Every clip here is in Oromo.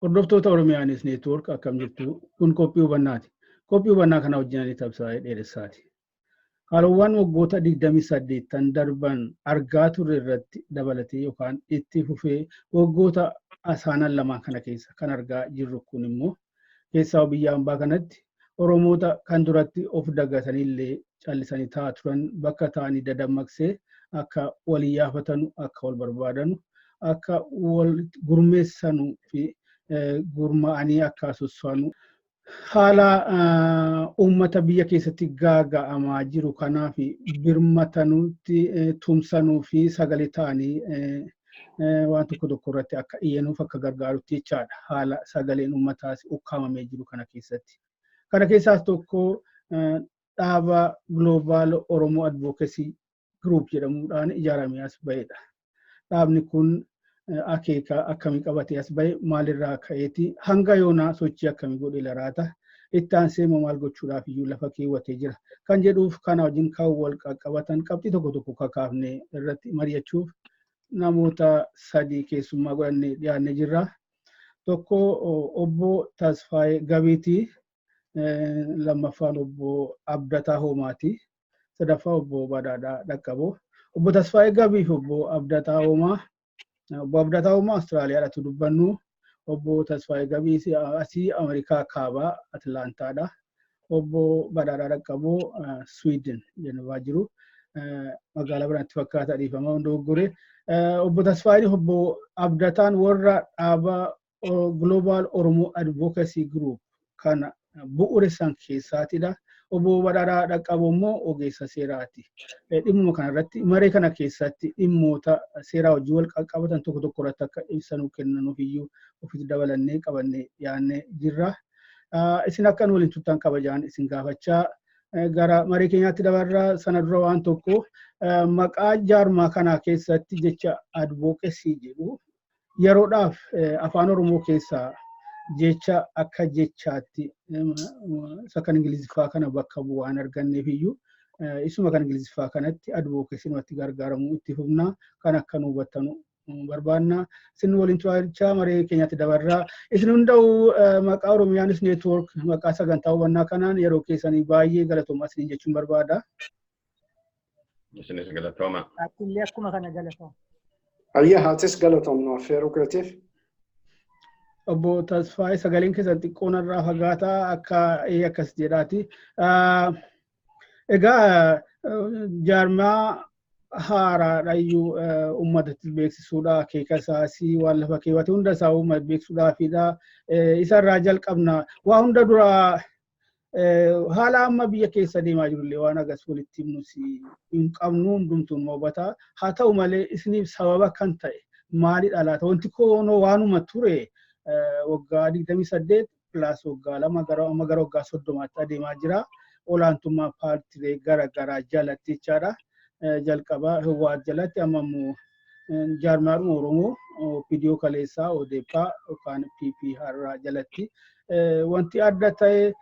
Hordoftoota Oromiyaa News Network akkam jirtu kun qophii hubannaati. Qophii hubannaa kana wajjin Tamsaa'ee Dheeressaati. Haalawwan waggoota 28 darban argaa turre irratti dabalatee yookaan itti fufee waggoota asaanan lamaan kana keessa kan argaa jirru kun immoo keessaa biyya ambaa kanatti Oromoota kan duratti of dagatanillee callisanii taa'aa turan bakka ta'anii dadammaqsee akka wal iyyaafatanu, akka wal barbaadanu, akka wal gurmeessanu fi gurmaa'anii akka sosso'anu haala uummata biyya keessatti gaaga'amaa jiru kanaaf birmatanutti tumsanuu fi sagalee ta'anii waan tokko tokko irratti akka iyyanuuf akka gargaarutti jechaadha. Haala sagaleen uummataas ukkaamamee jiru kana keessatti. Kana keessaas tokko dhaaba Global Oromo Advocacy Group jedhamuudhaan ijaaramee as ba'edha. Dhaabni kun akeeka akkamii qabatee as ba'e, maalirraa ka'eeti, hanga yoonaa sochii akkamii godhee laraata, itti aansee immoo maal gochuudhaaf iyyuu lafa keewwatee jira kan jedhuuf kana wajjin kan wal qaqqabatan qabxii tokko tokko kakaafne irratti mari'achuuf namoota sadii keessummaa godhannee dhiyaannee jirra. Tokko obbo Tasfaayee Gabiiti. Lammaffaan obbo Abdataa Hoomaati. Sadaffaa obbo Badhaadhaa Dhaqqaboo. Obbo Tasfaayee Gabii fi obbo Abdataa Hoomaa. Obbo Abdataa Hoomaa Awustiraaliyaadhaatu dubbannu. Obbo Tasfaayee Gabii asii Ameerikaa Kaabaa Atlaantaadha. Obbo Badhaadhaa Dhaqqaboo Swiidin Jenevaa jiru. Magaalaa biraatti fakkaata, dhiifama hunda dogoggore. Obbo Tasfaayee, obbo Abdataan warra dhaaba Global Oromo Advocacy Group kana bu'uuressan keessaatidha. Obbo Badhaadhaa Dhaqqaboo immoo ogeessa seeraati. Dhimmuma kanarratti maree kana keessatti dhimmoota seeraa wajjin wal qaqqabatan tokko tokko irratti akka ibsa nuu kennanuuf iyyuu ofitti dabalannee qabannee dhiyaannee jirra. Isin akka nu waliin turtan kabajaan isin gaafachaa gara marii keenyaatti dabarra. Sana dura waan tokko, maqaa jaarmaa kanaa keessatti jecha advocacy jedhu yeroodhaaf afaan Oromoo keessaa jecha akka jechaatti isa kan Ingiliziffaa kana bakka bu'u waan arganneef iyyuu isuma kan Ingiliziffaa kanatti advocacy namatti gargaaramuu itti fufna, kan akka nu hubattanu barbaanna. Isin waliin turachaa maree keenyatti dabarraa. Isin hunda'uu maqaa Oromiyaa News Network, maqaa sagantaa hubannaa kanaan yeroo keessanii baay'ee galatoomaa isiniin jechuun barbaada. Isinis galatooma. Illee akkuma kana galatooma. Ayyaa, haatis galatoomnu affeeruu keetiif. Obbo Tasfaayee, sagaleen keessan xiqqoo narraa fagaataa akka akkas jedhaati. Egaa jaarmaa haaraadha iyyuu uummatatti beeksisuudha, akeeka isaas waan lafa keewwate hunda isaa uummata beeksisuudhaafidha. Isarraa jalqabna. Waa hunda dura haala amma biyya keessa deemaa jirullee waan agas walitti himnus hin qabnu, hundumtuun hubata. Haa ta'u malee isiniif sababa kan ta'e maalidha laata? Wanti koonoo waanuma ture waggaa 28 plus waggaa 2 gara amma gara waggaa 30tti adeemaa jira. Olaantummaa paartiilee gara garaa jalatti jechaadha. Jalqaba Hiwwaat jalatti, amma immoo jaarmaadhuma Oromoo OPDO kaleessaa, ODP yookaan PP har'aa jalatti. Wanti adda ta'e,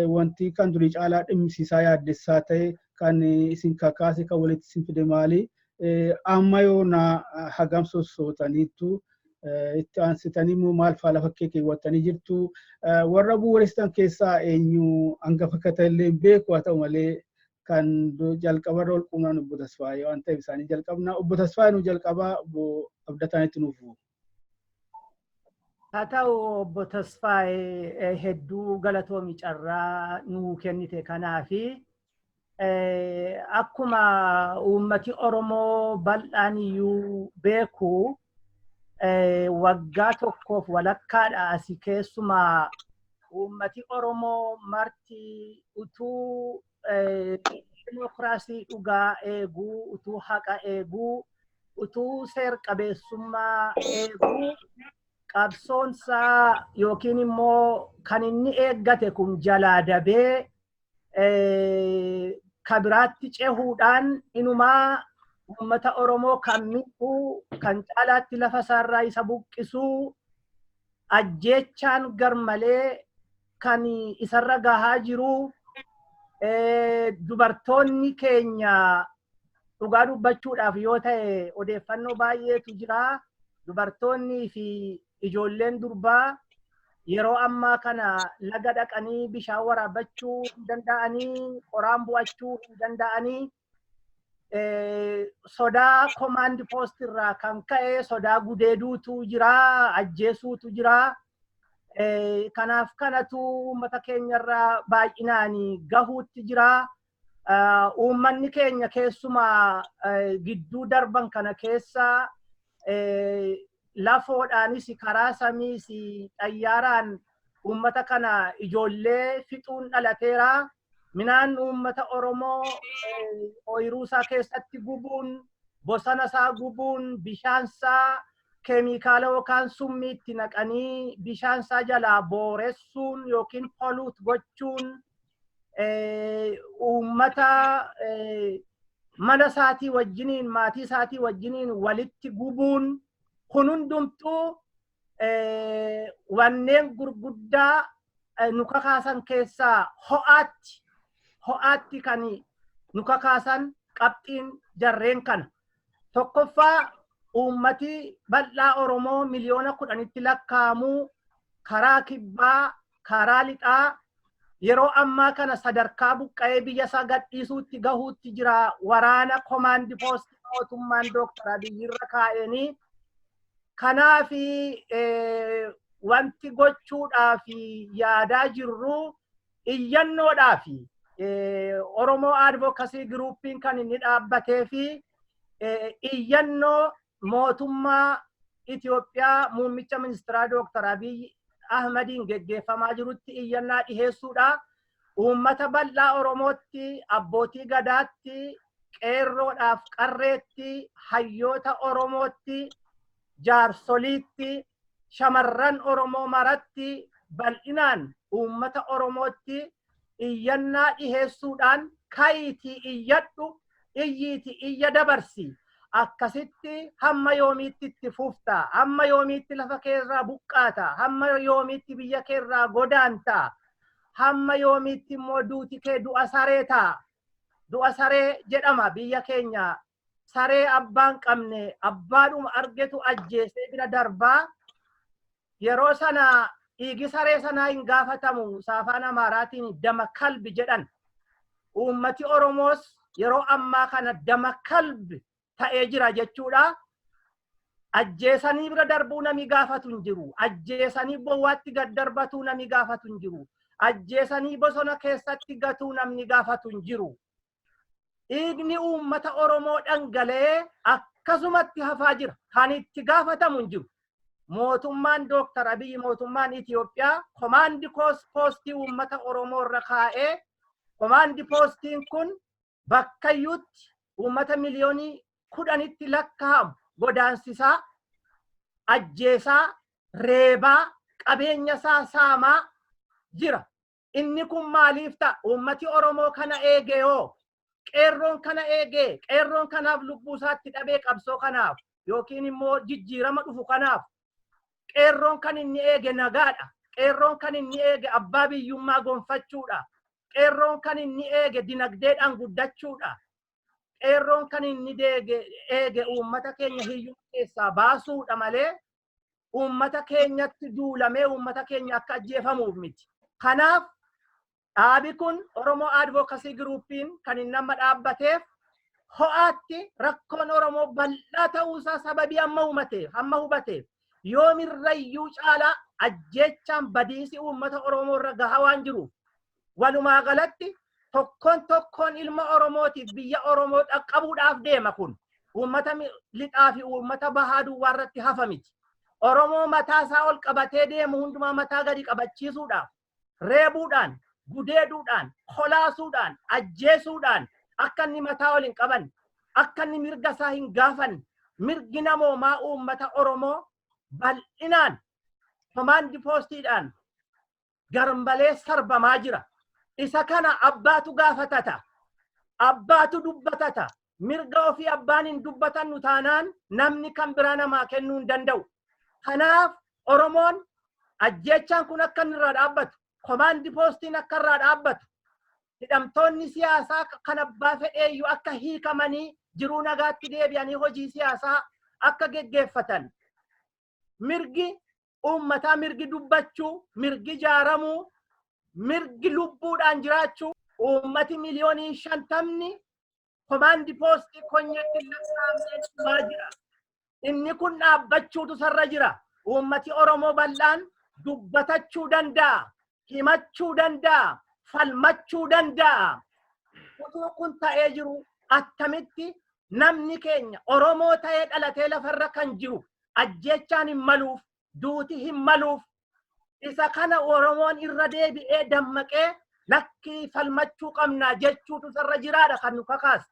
wanti kan durii caalaa dhimmisiisaa yaaddessaa ta'e, kan isin kakaase, kan walitti isin fide maali? Amma yoona hagam sossootaniittu? Itti aansitanii immoo maal faa lafa kee keewwattanii jirtu? Warra bu'uuressitan keessaa eenyu hangafa akka ta'e illee hin beeku, haa ta'u malee kan jalqabarra ol quunnaan obbo Tasfaayee waan ta'eef isaanii jalqabna. Obbo Tasfaayee nu jalqabaa, obbo Abdataan itti nuuf bu'u. Haa ta'u, obbo Tasfaayee, hedduu galatoomi carraa nuu kennite kanaafi. Akkuma uummati Oromoo bal'aan iyyuu beeku, waggaa tokkoof walakkaadha asi keessumaa uummati Oromoo marti utuu dimokiraasii dhugaa eeguu, utuu haqa eeguu, utuu seer qabeessummaa eeguu Qabsoonsaa yookiin immoo kan inni eeggate kun jalaa dabee kabiraatti cehuudhaan inumaa uummata Oromoo kan miidhuu, kan caalaatti lafa isaarraa isa buqqisuu, ajjeechaan garmalee kan isarra gahaa jiru, dubartoonni keenya dhugaa dubbachuudhaaf yoo ta'e odeeffannoo baay'eetu jira. Dubartoonnii fi ijoolleen durbaa yeroo ammaa kana laga dhaqanii bishaan waraabbachuu hin danda'anii, qoraan bu'achuu hin danda'anii, sodaa command post irraa kan ka'e sodaa gudeeduutu jira, ajjeesuutu jira. Kanaaf kanatu uummata keenyarraa baay'inaan gahuutti jira. Uummanni keenya keessumaa gidduu darban kana keessa lafoodhaanis, karaa samiis, xayyaaraan uummata kana ijoollee fixuun dhalateera. Minaan uummata Oromoo ooyiruu isaa keessatti gubuun, bosona isaa gubuun, bishaan isaa keemikaala yookaan summii itti naqanii bishaan isaa jalaa booressuun yookiin pollute gochuun, uummata mana isaatii wajjiniin, maatii isaatii wajjiniin walitti gubuun kun hundumtuu wanneen gurguddaa nu kakaasan keessaa ho'aatti kan nu kakaasan qabxiin jarreen kana. Tokkoffaa, uummati bal'aa Oromoo 10 miliyoonatti lakkaa'amu karaa kibbaa, karaa lixaa yeroo ammaa kana sadarkaa buqqa'ee biyya isaa gadhiisuutti gahuutti jira, waraana command post mootummaan Dooktar Abiyyi irra kaa'eenii. Kanaafi wanti gochuudhaaf yaadaa jirru iyyannoodhaaf Oromoo Advocacy Groupiin kan inni dhaabbatee fi iyyannoo mootummaa Itoophiyaa muummicha ministeeraa Dooktar Abiy Ahmadiin geggeeffamaa jirutti iyyannaa dhiheessuudha. Uummata bal'aa Oromootti, abbootii gadaatti, qeerroodhaaf qarreetti, hayyoota Oromootti, jaarsoliitti, shamarran Oromoo maratti, bal'inaan uummata Oromootti iyyannaa dhiheessuudhaan kayiitii iyyadhu, iyyiiti iyya dabarsi. Akkasitti hamma yoomiitti itti fufta? Hamma yoomiitti lafa keerraa buqqaata? Hamma yoomiitti biyya keerraa godaanta? Hamma yoomiitti immoo duuti kee du'a saree ta'a? Du'a saree jedhama biyya keenya. Saree abbaan qabne abbaadhuma argetu ajjeesee bira darbaa. Yeroo sana dhiigi saree sanaa hin gaafatamu, afaan Amaaraatiin dama kalbi jedhan. Uummati Oromoos yeroo ammaa kana dama kalbi ta'ee jira jechuudha. Ajjeesanii bira darbuu nami gaafatu hin jiru. Ajjeesanii bowwaatti gad darbatuu nami gaafatu hin jiru. Ajjeesanii bosona keessatti gatuu namni gaafatu hin jiru. Dhiigni uummata Oromoo dhangala'ee akkasumatti hafaa jira. Kan itti gaafatamu hin jiru. Mootummaan Dooktar Abiyyi, mootummaan Itoophiyaa command postii uummata Oromoo irra kaa'ee, command postiin kun bakkayyuutti uummata 10 miliyoonitti lakkaa'amu godaansisaa, ajjeesaa, reebaa, qabeenya isaa saamaa jira. Inni kun maaliif ta'a? Uummati Oromoo kana eegee hoo? Qeerroon kana eegee, qeerroon kanaaf lubbuu isaatti dhabee, qabsoo kanaaf yookiin immoo jijjiirama dhufu kanaaf qeerroon kan inni eege nagaadha. Qeerroon kan inni eege abbaa biyyummaa gonfachuudha. Qeerroon kan inni eege dinagdeedhaan guddachuudha. Qeerroon kan inni eege uummata keenya hiyyummaa keessaa baasuudha malee uummata keenyatti duulamee uummata keenya akka ajjeefamuuf miti. Kanaaf dhaabi kun Oromoo Advocacy Groupiin kan inni amma dhaabbateef ho'aatti rakkoon Oromoo bal'aa ta'uusaa sababii amma uumateef, amma hubateef, yoomirrayyuu caalaa ajjeechaan badiisi uummata Oromoo irra gahaa waan jiruuf, walumaa galatti tokkoon tokkoon ilma Oromootiif biyya Oromoo dhaqqabuudhaaf deema. Kun uummata lixaa fi uummata bahaa duwwaa irratti hafa miti. Oromoo mataa isaa ol qabatee deemu hundumaa mataa gadi qabachiisuudhaaf reebuudhaan, gudeeduudhaan, kolaasuudhaan, ajjeesuudhaan akka inni mataa ol hin qabanne, akka inni mirga isaa hin gaafanne, mirgi namoomaa uummata Oromoo bal'inaan Komaandi poostiidhaan garmalee sarbamaa jira. Isa kana abbaatu gaafatata. Abbaatu dubbatata. Mirga ofii abbaan hin dubbatannu taanaan namni kan biraa namaa kennuu hin danda'u. Kanaaf Oromoon ajjeechaan kun akka inni irraa dhaabbatu, komaandi poostiin akka irraa dhaabbatu, hidhamtoonni siyaasaa kan abbaa fedheeyyuu akka hiikamanii jiruu nagaatti deebi'anii hojii siyaasaa akka geggeeffatan, mirgi uummataa, mirgi dubbachuu, mirgi ijaaramuu, mirgi lubbuudhaan jiraachuu, uummati 50,000,000 komaandi poostii konyeetti lakkaa'amee dhumaa jira. Inni kun dhaabbachuutu sarra jira. Uummati Oromoo bal'aan dubbatachuu danda'a, himachuu danda'a, falmachuu danda'a. Utuu kun ta'ee jiru attamitti namni keenya Oromoo ta'ee dhalatee lafarra kan jiru ajjeechaan hin maluuf, duuti hin maluuf? Isa kana Oromoon irra deebi'ee dammaqee lakkii, falmachuu qabna jechuutu sarra jiraadha kan nu kakaase.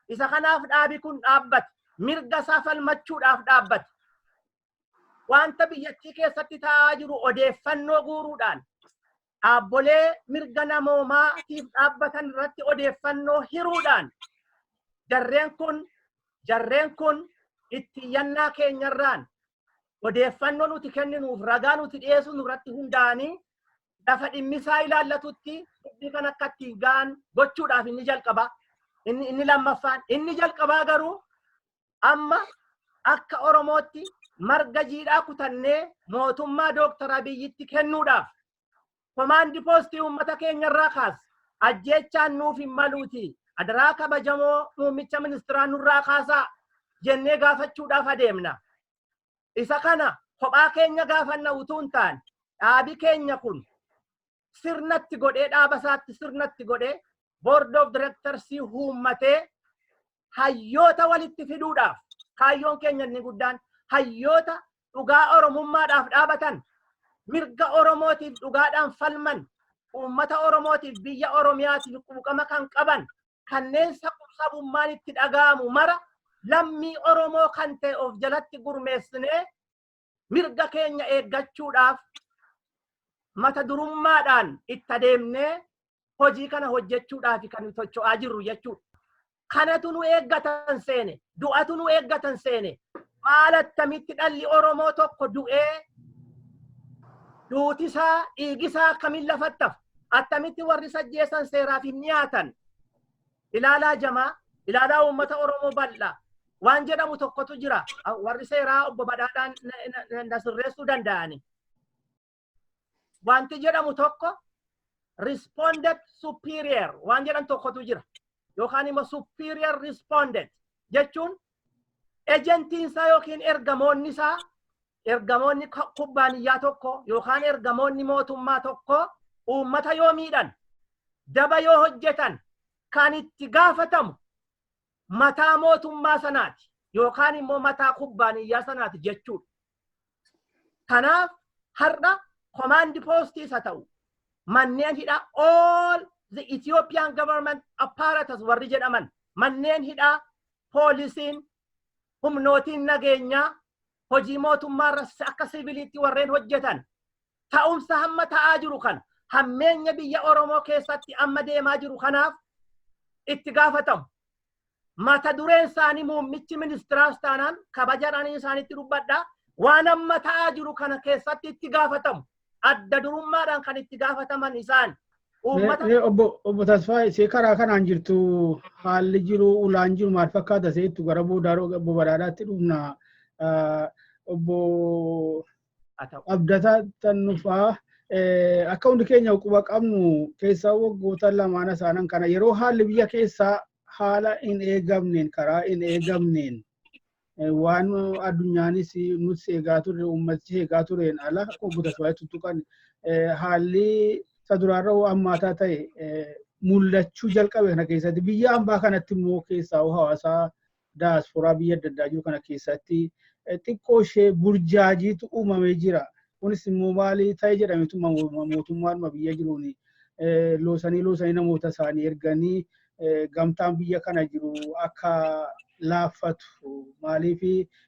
Isa kanaaf dhaabi kun dhaabbate. Mirga isaa falmachuudhaaf dhaabbate. Wanta biyyattii keessatti ta'aa jiru odeeffannoo guuruudhaan, dhaabbolee mirga namoomaatiif dhaabbatan irratti odeeffannoo hiruudhaan, jarreen kun itti iyyannaa keenyarraan odeeffannoo nuti kenninuuf, ragaa nuti dhiyeessu nurratti hundaa'anii lafa dhimmisaa ilaallatutti dubbii kan akka ittiin ga'an gochuudhaaf inni jalqaba. Inni lammaffaan, inni jalqabaa garuu amma akka Oromootti marga jiidhaa kutannee mootummaa Dooktar Abiyyitti kennuudhaaf, komaandi poostii uummata keenyarraa kaas, ajjeechaan nuuf hin maluuti, adaraa kabajamoo muummicha ministiraa nurraa kaasaa jennee gaafachuudhaaf adeemna. Isa kana kophaa keenya gaafanna utuu hin taane, dhaabi keenya kun sirnatti godhee, dhaaba isaatti sirnatti godhee, board of directors uummatee, hayyoota walitti fiduudhaaf, kaayyoon keenya inni guddaan hayyoota dhugaa Oromummaadhaaf dhaabatan, mirga Oromootiif dhugaadhaan falman, uummata Oromootiif, biyya Oromiyaatiif quuqama kan qaban, kanneen sabummaan itti dhaga'amu mara, lammii Oromoo kan ta'e of jalatti gurmeessinee mirga keenya eeggachuudhaaf mata durummaadhaan itti adeemnee hojii kana hojjechuudhaaf kan socho'aa jirru jechuudha. Kanatu nu eeggatan seene, du'atu nu eeggatan seene. Maal, attamitti dhalli Oromoo tokko du'ee duutisaa, dhiigisaa akkamiin lafattaf? Attamitti warri sajjeessan seeraaf hin dhiyaatan? Ilaalaa jamaa, ilaalaa uummata Oromoo bal'aa. Waan jedhamu tokkotu jira. Warri seeraa obbo Badhaadhaan na sirreessuu danda'ani. Wanti jedhamu tokko respondent superior waan jedhan tokkotu jira. Yookaan immoo superior respondent jechuun ejentiin isaa yookiin ergamoonni isaa, ergamoonni kubbaaniyyaa tokko yookaan ergamoonni mootummaa tokko uummata yoo miidhan, daba yoo hojjetan, kan itti gaafatamu mataa mootummaa sanaati yookaan immoo mataa kubbaaniyyaa sanaati jechuudha. Kanaaf har'a komaandi poostii isa ta'u, manneen hidhaa, all the Ethiopian government apparatus warri jedhaman, manneen hidhaa, poolisiin, humnootiin nageenyaa, hojii mootummaarra akka siviiliitti warreen hojjetan, ta'umsa hamma ta'aa jiru kan hammeenya biyya Oromoo keessatti amma deemaa jiru kanaaf itti gaafatamu. Mata dureen isaanii muummichi ministiraas taanaan, kabajaadhaan isaanitti dubbadha. Waan amma ta'aa jiru kana keessatti itti gaafatamu. Adda durummaadhaan kan itti gaafataman isaan. Uummata Obbo Tasfaayee, see karaa kanaan jirtu, haalli jiru, ulaan jiru maal fakkaata seettu? Gara boodaa obbo Badhaadhaatti dhufna. Obbo Abdataa Tannufaa, akka hundi keenya quba qabnu, keessaa waggoota lamaan isaanan kana yeroo haalli biyya keessaa haala hin eegamneen, karaa hin eegamneen, waan addunyaanis nuti eegaa turre, uummatichi eegaa tureen ala, akka obbo Tasfaayee tuttuqan, haalli isa duraarra hammaataa ta'e mul'achuu jalqabe. Kana keessatti biyya hambaa kanatti immoo keessaa hawaasa daasporaa biyya adda addaa jiru kana keessatti xiqqoo ishee burjaajiitu uumamee jira. Kunis immoo maali ta'e jedhametu mootummaadhuma biyya jiruun loosanii loosanii namoota isaanii erganii gamtaan biyya kana jiru akka laaffatu, maaliif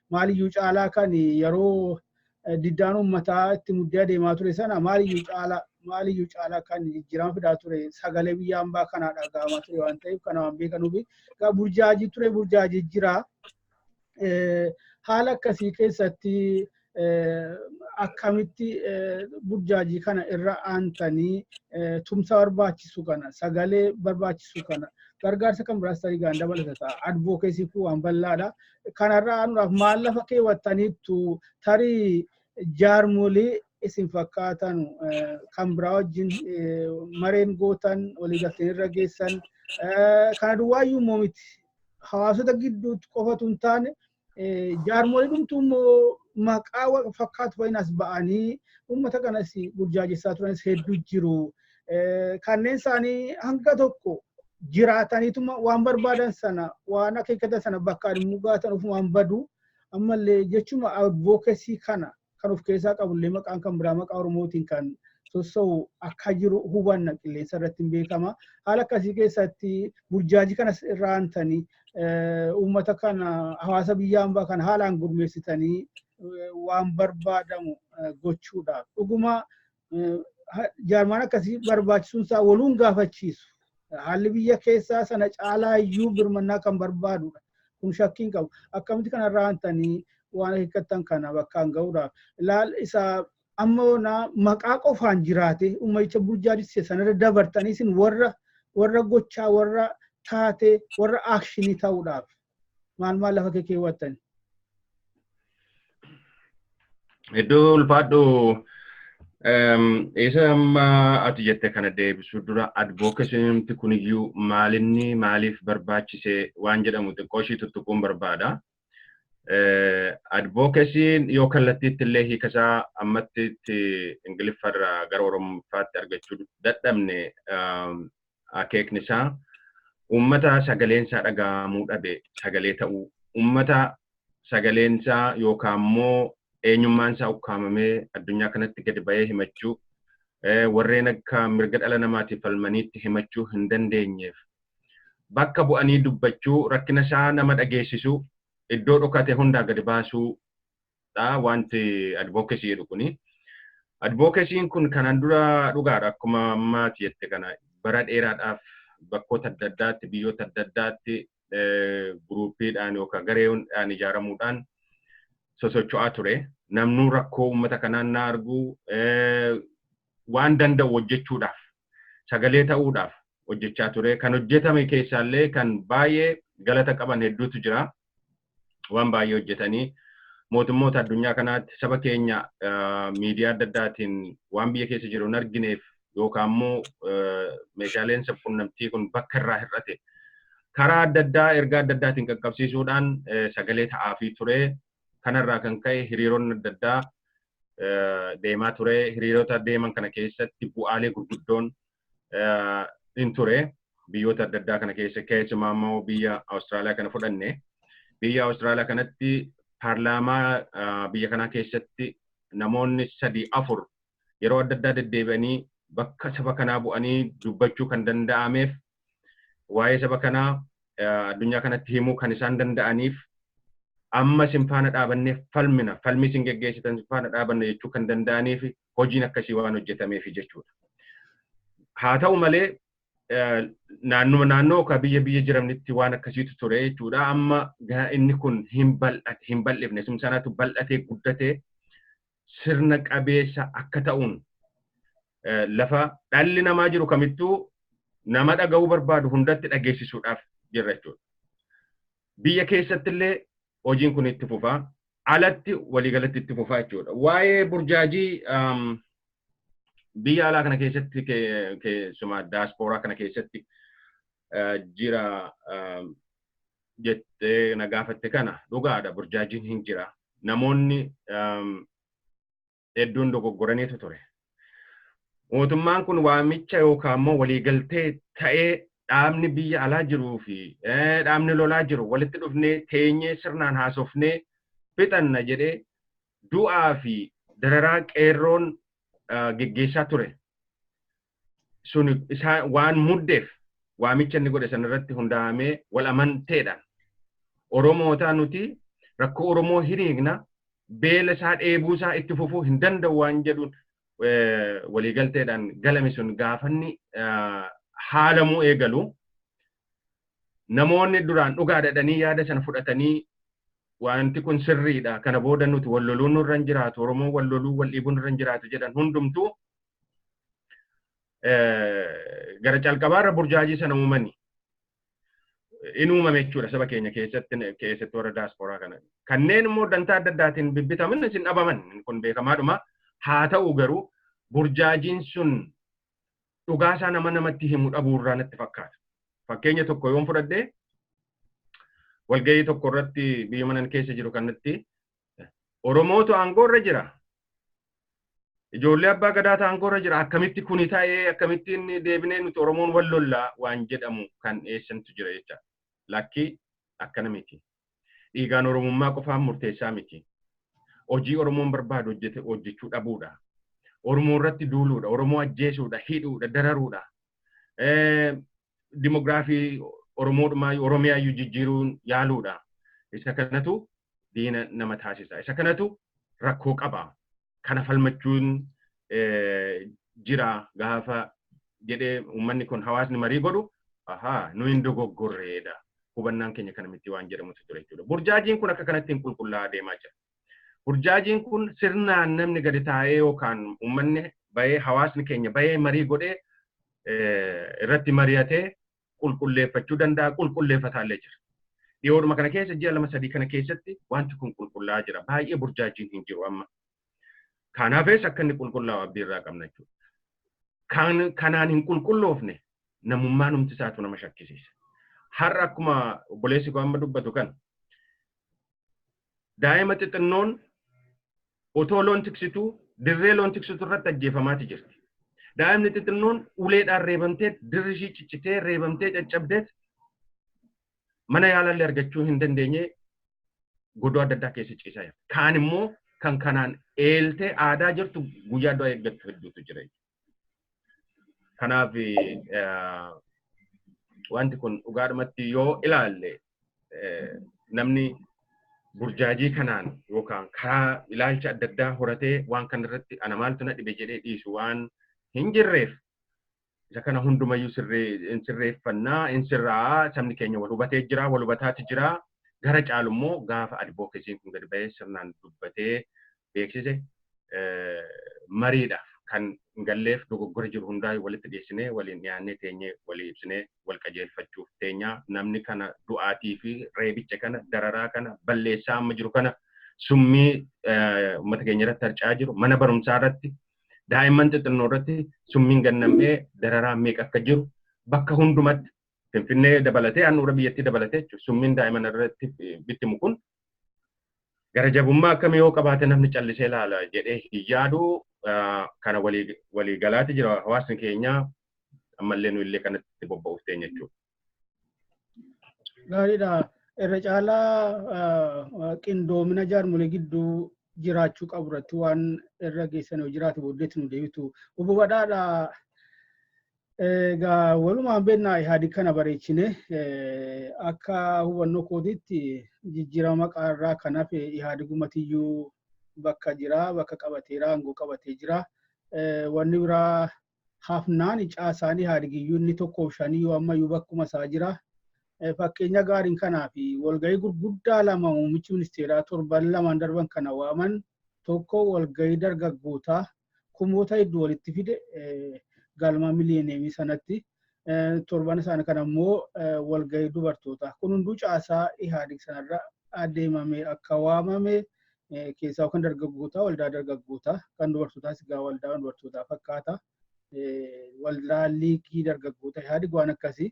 maaliyyuu caalaa kan yeroo Diddaan uummataa itti muddee adeemaa ture sana maaliyyuu caalaa kan jijjiirama fidaa ture sagalee biyya hambaa kanaa dhaga'amaa ture waan ta'eef, kana waan beekanuuf egaa burjaajii ture, burjaajii jira. Haala akkasii keessatti akkamitti burjaajii kana irra aantanii tumsa barbaachisu kana, sagalee barbaachisu kana, gargaarsa kan biraas tarii gaan dabalata ta'a. Advocacy kun waan bal'aadha. Kanarra aanuudhaaf maal lafa keewwattaniittu? Tarii jaarmolii isin fakkaatan kan biraa wajjin mareen gootan, waliigalteen irra geessan, kana duwwaayyuu immoo miti. Hawaasota gidduutti qofatu hin taane, jaarmolii dhumtuu immoo maqaa wal fakkaatu fa'iin as ba'anii uummata kanas burjaajessaa turanis hedduu jiru. Kanneen isaanii hanga tokko jiraataniituma waan barbaadan sana, waan akeekkatan sana bakkaan immoo gaatan ofumaan badu. Ammallee jechuma advocacy kana kan of keessaa qabullee maqaan kan biraa maqaa Oromootiin kan sossa'u akka jiru hubanna, qilleensa irratti hin beekama. Haala akkasii keessatti burjaajii kanas irraa aantanii uummata kana, hawaasa biyya hambaa kana haalaan gurmeessitanii waan barbaadamu gochuudhaaf dhuguma jaarmaan akkasii barbaachisuun isaa waluun gaafachiisu. Haalli biyya keessaa sana caalaa iyyuu birmannaa kan barbaadudha. Kun shakkiin qabu. Akkamitti kanarraa aantanii waan akeekkattan kana bakkaan ga'uudhaaf? Ilaal, isa amma onaa maqaa qofaan jiraate ummaticha burjaajisse sanarra dabartanii isin warra gochaa, warra taate, warra action ta'uudhaaf maal maal lafa keewwattan? Iddoo ulfaadhu. Isa amma ati jette kana deebisuu dura, advocacyn kuniyyuu maalinni, maaliif barbaachise waan jedhamu xiqqoo ishii tuttuquun barbaada. Advocacyn yoo kallattiitti illee hiikasaa ammatti itti Ingiliffarraa gara Oromoffaatti argachuu dadhabne, akeekni isaa uummata sagaleensaa dhaga'amuu dhabe sagalee ta'uu, uummata sagaleensaa yookaan immoo eenyummaan isaa ukkaamamee addunyaa kanatti gadi ba'ee himachuu, warreen akka mirga dhala namaatiif falmaniitti himachuu hin dandeenyeef bakka bu'anii dubbachuu, rakkina isaa nama dhageessisuu, iddoo dhokate hundaa gadi baasuudha wanti advocacy jedhu kuni. Advocacyn kun kanaan dura dhugaadha, akkuma ammaati jette kana, bara dheeraadhaaf bakkoota adda addaatti, biyyoota adda addaatti groupiidhaan yookaan gareedhaan ijaaramuudhaan sosocho'aa ture. Namnuu rakkoo uummata kanaan na argu waan danda'u hojjechuudhaaf, sagalee ta'uudhaaf hojjechaa ture. Kan hojjetame keessaallee kan baay'ee galata qaban hedduutu jira. Waan baay'ee hojjetanii mootummoota addunyaa kanaatti saba keenya miidiyaa adda addaatiin waan biyya keessa jiru hin argineef yookaan immoo meeshaaleen sabquunnamtii kun bakka irraa hir'ate karaa adda addaa ergaa adda addaatiin qaqqabsiisuudhaan sagalee ta'aafii ture. Kanarraa kan ka'e hiriironni adda addaa deemaa ture. Hiriirota deeman kana keessatti bu'aalee gurguddoon hin ture. Biyyoota adda addaa kana keessa, keessumaa immoo biyya Awustiraaliyaa kana fudhanne. Biyya Awustiraaliyaa kanatti paarlaamaa biyya kanaa keessatti namoonni sadii afur yeroo adda addaa deddeebi'anii bakka saba kanaa bu'anii dubbachuu kan danda'ameef, waa'ee saba kanaa addunyaa kanatti himuu kan isaan danda'aniif, amma isin faana dhaabannee falmina, falmii isin geggeessitan isin faana dhaabanna jechuu kan danda'aniif, hojiin akkasii waan hojjetameef jechuudha. Haa ta'u malee, naannuma naannoo yookaan biyya biyya jiramnitti waan akkasiitu ture jechuudha. Amma inni kun hin bal'ate, hin bal'ifne, sun sanatu bal'atee guddatee sirna qabeessa akka ta'uun lafa dhalli namaa jiru kamittuu nama dhaga'uu barbaadu hundatti dhageessisuudhaaf jirra jechuudha. Biyya keessatti illee hojiin kun itti fufaa, alatti waliigalatti itti fufaa jechuudha. Waa'ee burjaajii biyya alaa kana keessatti, keessumaa daaspooraa kana keessatti jira jettee na gaafatte kana, dhugaadha, burjaajiin hin jira. Namoonni hedduun dogoggoraniitu ture. Mootummaan kun waamicha yookaan immoo waliigaltee ta'ee dhaabni biyya alaa jiruu fi dhaabni lolaa jiru walitti dhufnee teenyee sirnaan haasofnee fixanna jedhee du'aa fi dararaa qeerroon geggeessaa ture. Sun isaa waan muddeef, waamicha inni godhe sanarratti hundaa'amee wal amanteedhaan Oromootaa nuti rakkoo Oromoo hiriigna. Beela isaa, dheebuu isaa itti fufuu hin danda'u waan jedhuun waliigalteedhaan galame sun gaafanni haalamuu eegalu, namoonni duraan dhugaa dhadhanii yaada sana fudhatanii, wanti kun sirriidha, kana booda nuti wal loluun nurra hin jiraatu, Oromoon wal loluu, wal dhiibuun nurra hin jiraatu jedhan hundumtuu gara calqabaarra burjaajii sana uumanii in uumame jechuudha saba keenya keessatti warra daasporaa kana. Kanneen immoo dantaa adda addaatiin bibbitaman isin dhabaman, kun beekamaadhuma. Haa ta'u garuu burjaajiin sun dhugaasaa nama namatti himu dhabuurraa natti fakkaata. Fakkeenya tokko yoon fudhadhee, walgahii tokko irratti biyya manan keessa jiru kanatti Oromootu aangoorra jira. Ijoollee abbaa gadaatu aangoorra jira. Akkamitti kuni ta'ee, akkamittiin deebinee nuti Oromoon wal lollaa waan jedhamu kan dhiyeessantu jira jecha. Lakki, akkana miti. Dhiigaan Oromummaa qofaan murteessaa miti. Hojii Oromoon barbaadu hojjete hojjechuu dhabuudha. Oromoo irratti duuluudha. Oromoo ajjeesuudha, hidhuudha, dararuudha. Dimogiraafii Oromoodhumaa Oromiyaayyuu jijjiiruun yaaluudha. Isa kanatu diina nama taasisa. Isa kanatu rakkoo qaba. Kana falmachuun jira gaafa jedhee uummanni kun, hawaasni marii godhu, ahaa, nu hin dogoggorreedha. Hubannaan keenya kana miti waan jedhamutu ture jechuudha. Burjaajiin kun akka kanatti hin qulqullaa'aa deemaa jira. Burjaajiin kun sirnaan namni gadi taa'ee yookaan uummanni bahee, hawaasni keenya bahee marii godhee, irratti mari'atee qulqulleeffachuu danda'a, qulqulleeffataallee jira. Dhiyoodhuma kana keessa, ji'a 2 3 kana keessatti wanti kun qulqullaa'aa jira. Baay'ee burjaajiin hin jiru amma. Kanaafis akka inni qulqullaa'u abdii irraa qabna jechuudha. Kan kanaan hin qulqulloofne namummaan humti isaatu nama shakkisiisa. Har'a akkuma obboleessi koo amma dubbatu kan daa'ima xixinnoon otoo loon tiksituu dirree loon tiksitu irratti ajjeefamaati jirti. Daa'imni xixinnoon uleedhaan reebamtee, dirri ishii ciccitee, reebamtee caccabdeet, mana yaalallee argachuu hin dandeenye godoo adda addaa keessa ciisaa jirti. Kaan immoo kan kanaan eeltee aadaa jirtu guyyaa du'a eeggattu hedduutu jira. Kanaaf wanti kun dhugaadhumatti yoo ilaalle, namni burjaajii kanaan yookaan karaa ilaalcha adda addaa horatee waan kana irratti ana maaltu na dhibe jedhee dhiisu waan hin jirreef, isa kana hundumayyuu sirreeffannaa, hin sirraa. Sabni keenya wal hubatee jira, wal hubataati jira. Gara caalu immoo gaafa advocacyn kun gadi bahee sirnaan dubbatee beeksise, mariidhaaf kan hin galleef dogoggora jiru hundaa walitti dhiyeessinee, waliin dhiyaannee, teenyee walii ibsinee wal qajeelfachuuf teenyaa. Namni kana du'aatii fi reebicha kana, dararaa kana, balleessaa amma jiru kana, summii uummata keenya irratti harca'aa jiru, mana barumsaa irratti, daa'imman xixinnoo irratti summiin gannamee dararaa meeqa akka jiru, bakka hundumatti, Finfinnee dabalatee, handhuura biyyattii dabalatee jechuudha, summiin daa'imman irratti bittimu kun gara jabummaa akkamii yoo qabaate namni callisee ilaala jedhee hin yaadu. Kana walii galaati jira hawaasni keenya, ammallee nu illee kanatti bobba'uuf teenya jechuudha. Gaariidha. Irra caalaa qindoomina jaarmolee gidduu jiraachuu qabu irratti waan irra geessan yoo jiraate booddeetti nu deebitu. Obbo Badhaadha, egaa walumaan beeknaa, Ihaadig kana bareechine. Akka hubannoo kootiitti jijjiirama maqaa irraa kan hafe Ihaadigumatiyyuu bakka jira, bakka qabateera, aangoo qabatee jira. Wanni biraa hafnaan caasaan Ihaadigiyyuu inni tokkoof shanii ammayyuu bakkuma isaa jira. Fakkeenya gaariin kanaa fi walgahii gurguddaa lama muummichi ministeeraa torban lamaan darban kana waaman, tokko walgahii dargaggootaa kumoota hedduu walitti fide galma Miliyeeneemii sanatti, torban isaan kana immoo walgahii dubartootaa. Kun hunduu caasaa Ihaadig sanarra adeemame akka waamame, keessaa kan dargaggootaa waldaa dargaggootaa, kan dubartootaas egaa waldaa dubartootaa fakkaata. Waldaa liigii dargaggoota Ihaadig waan akkasii.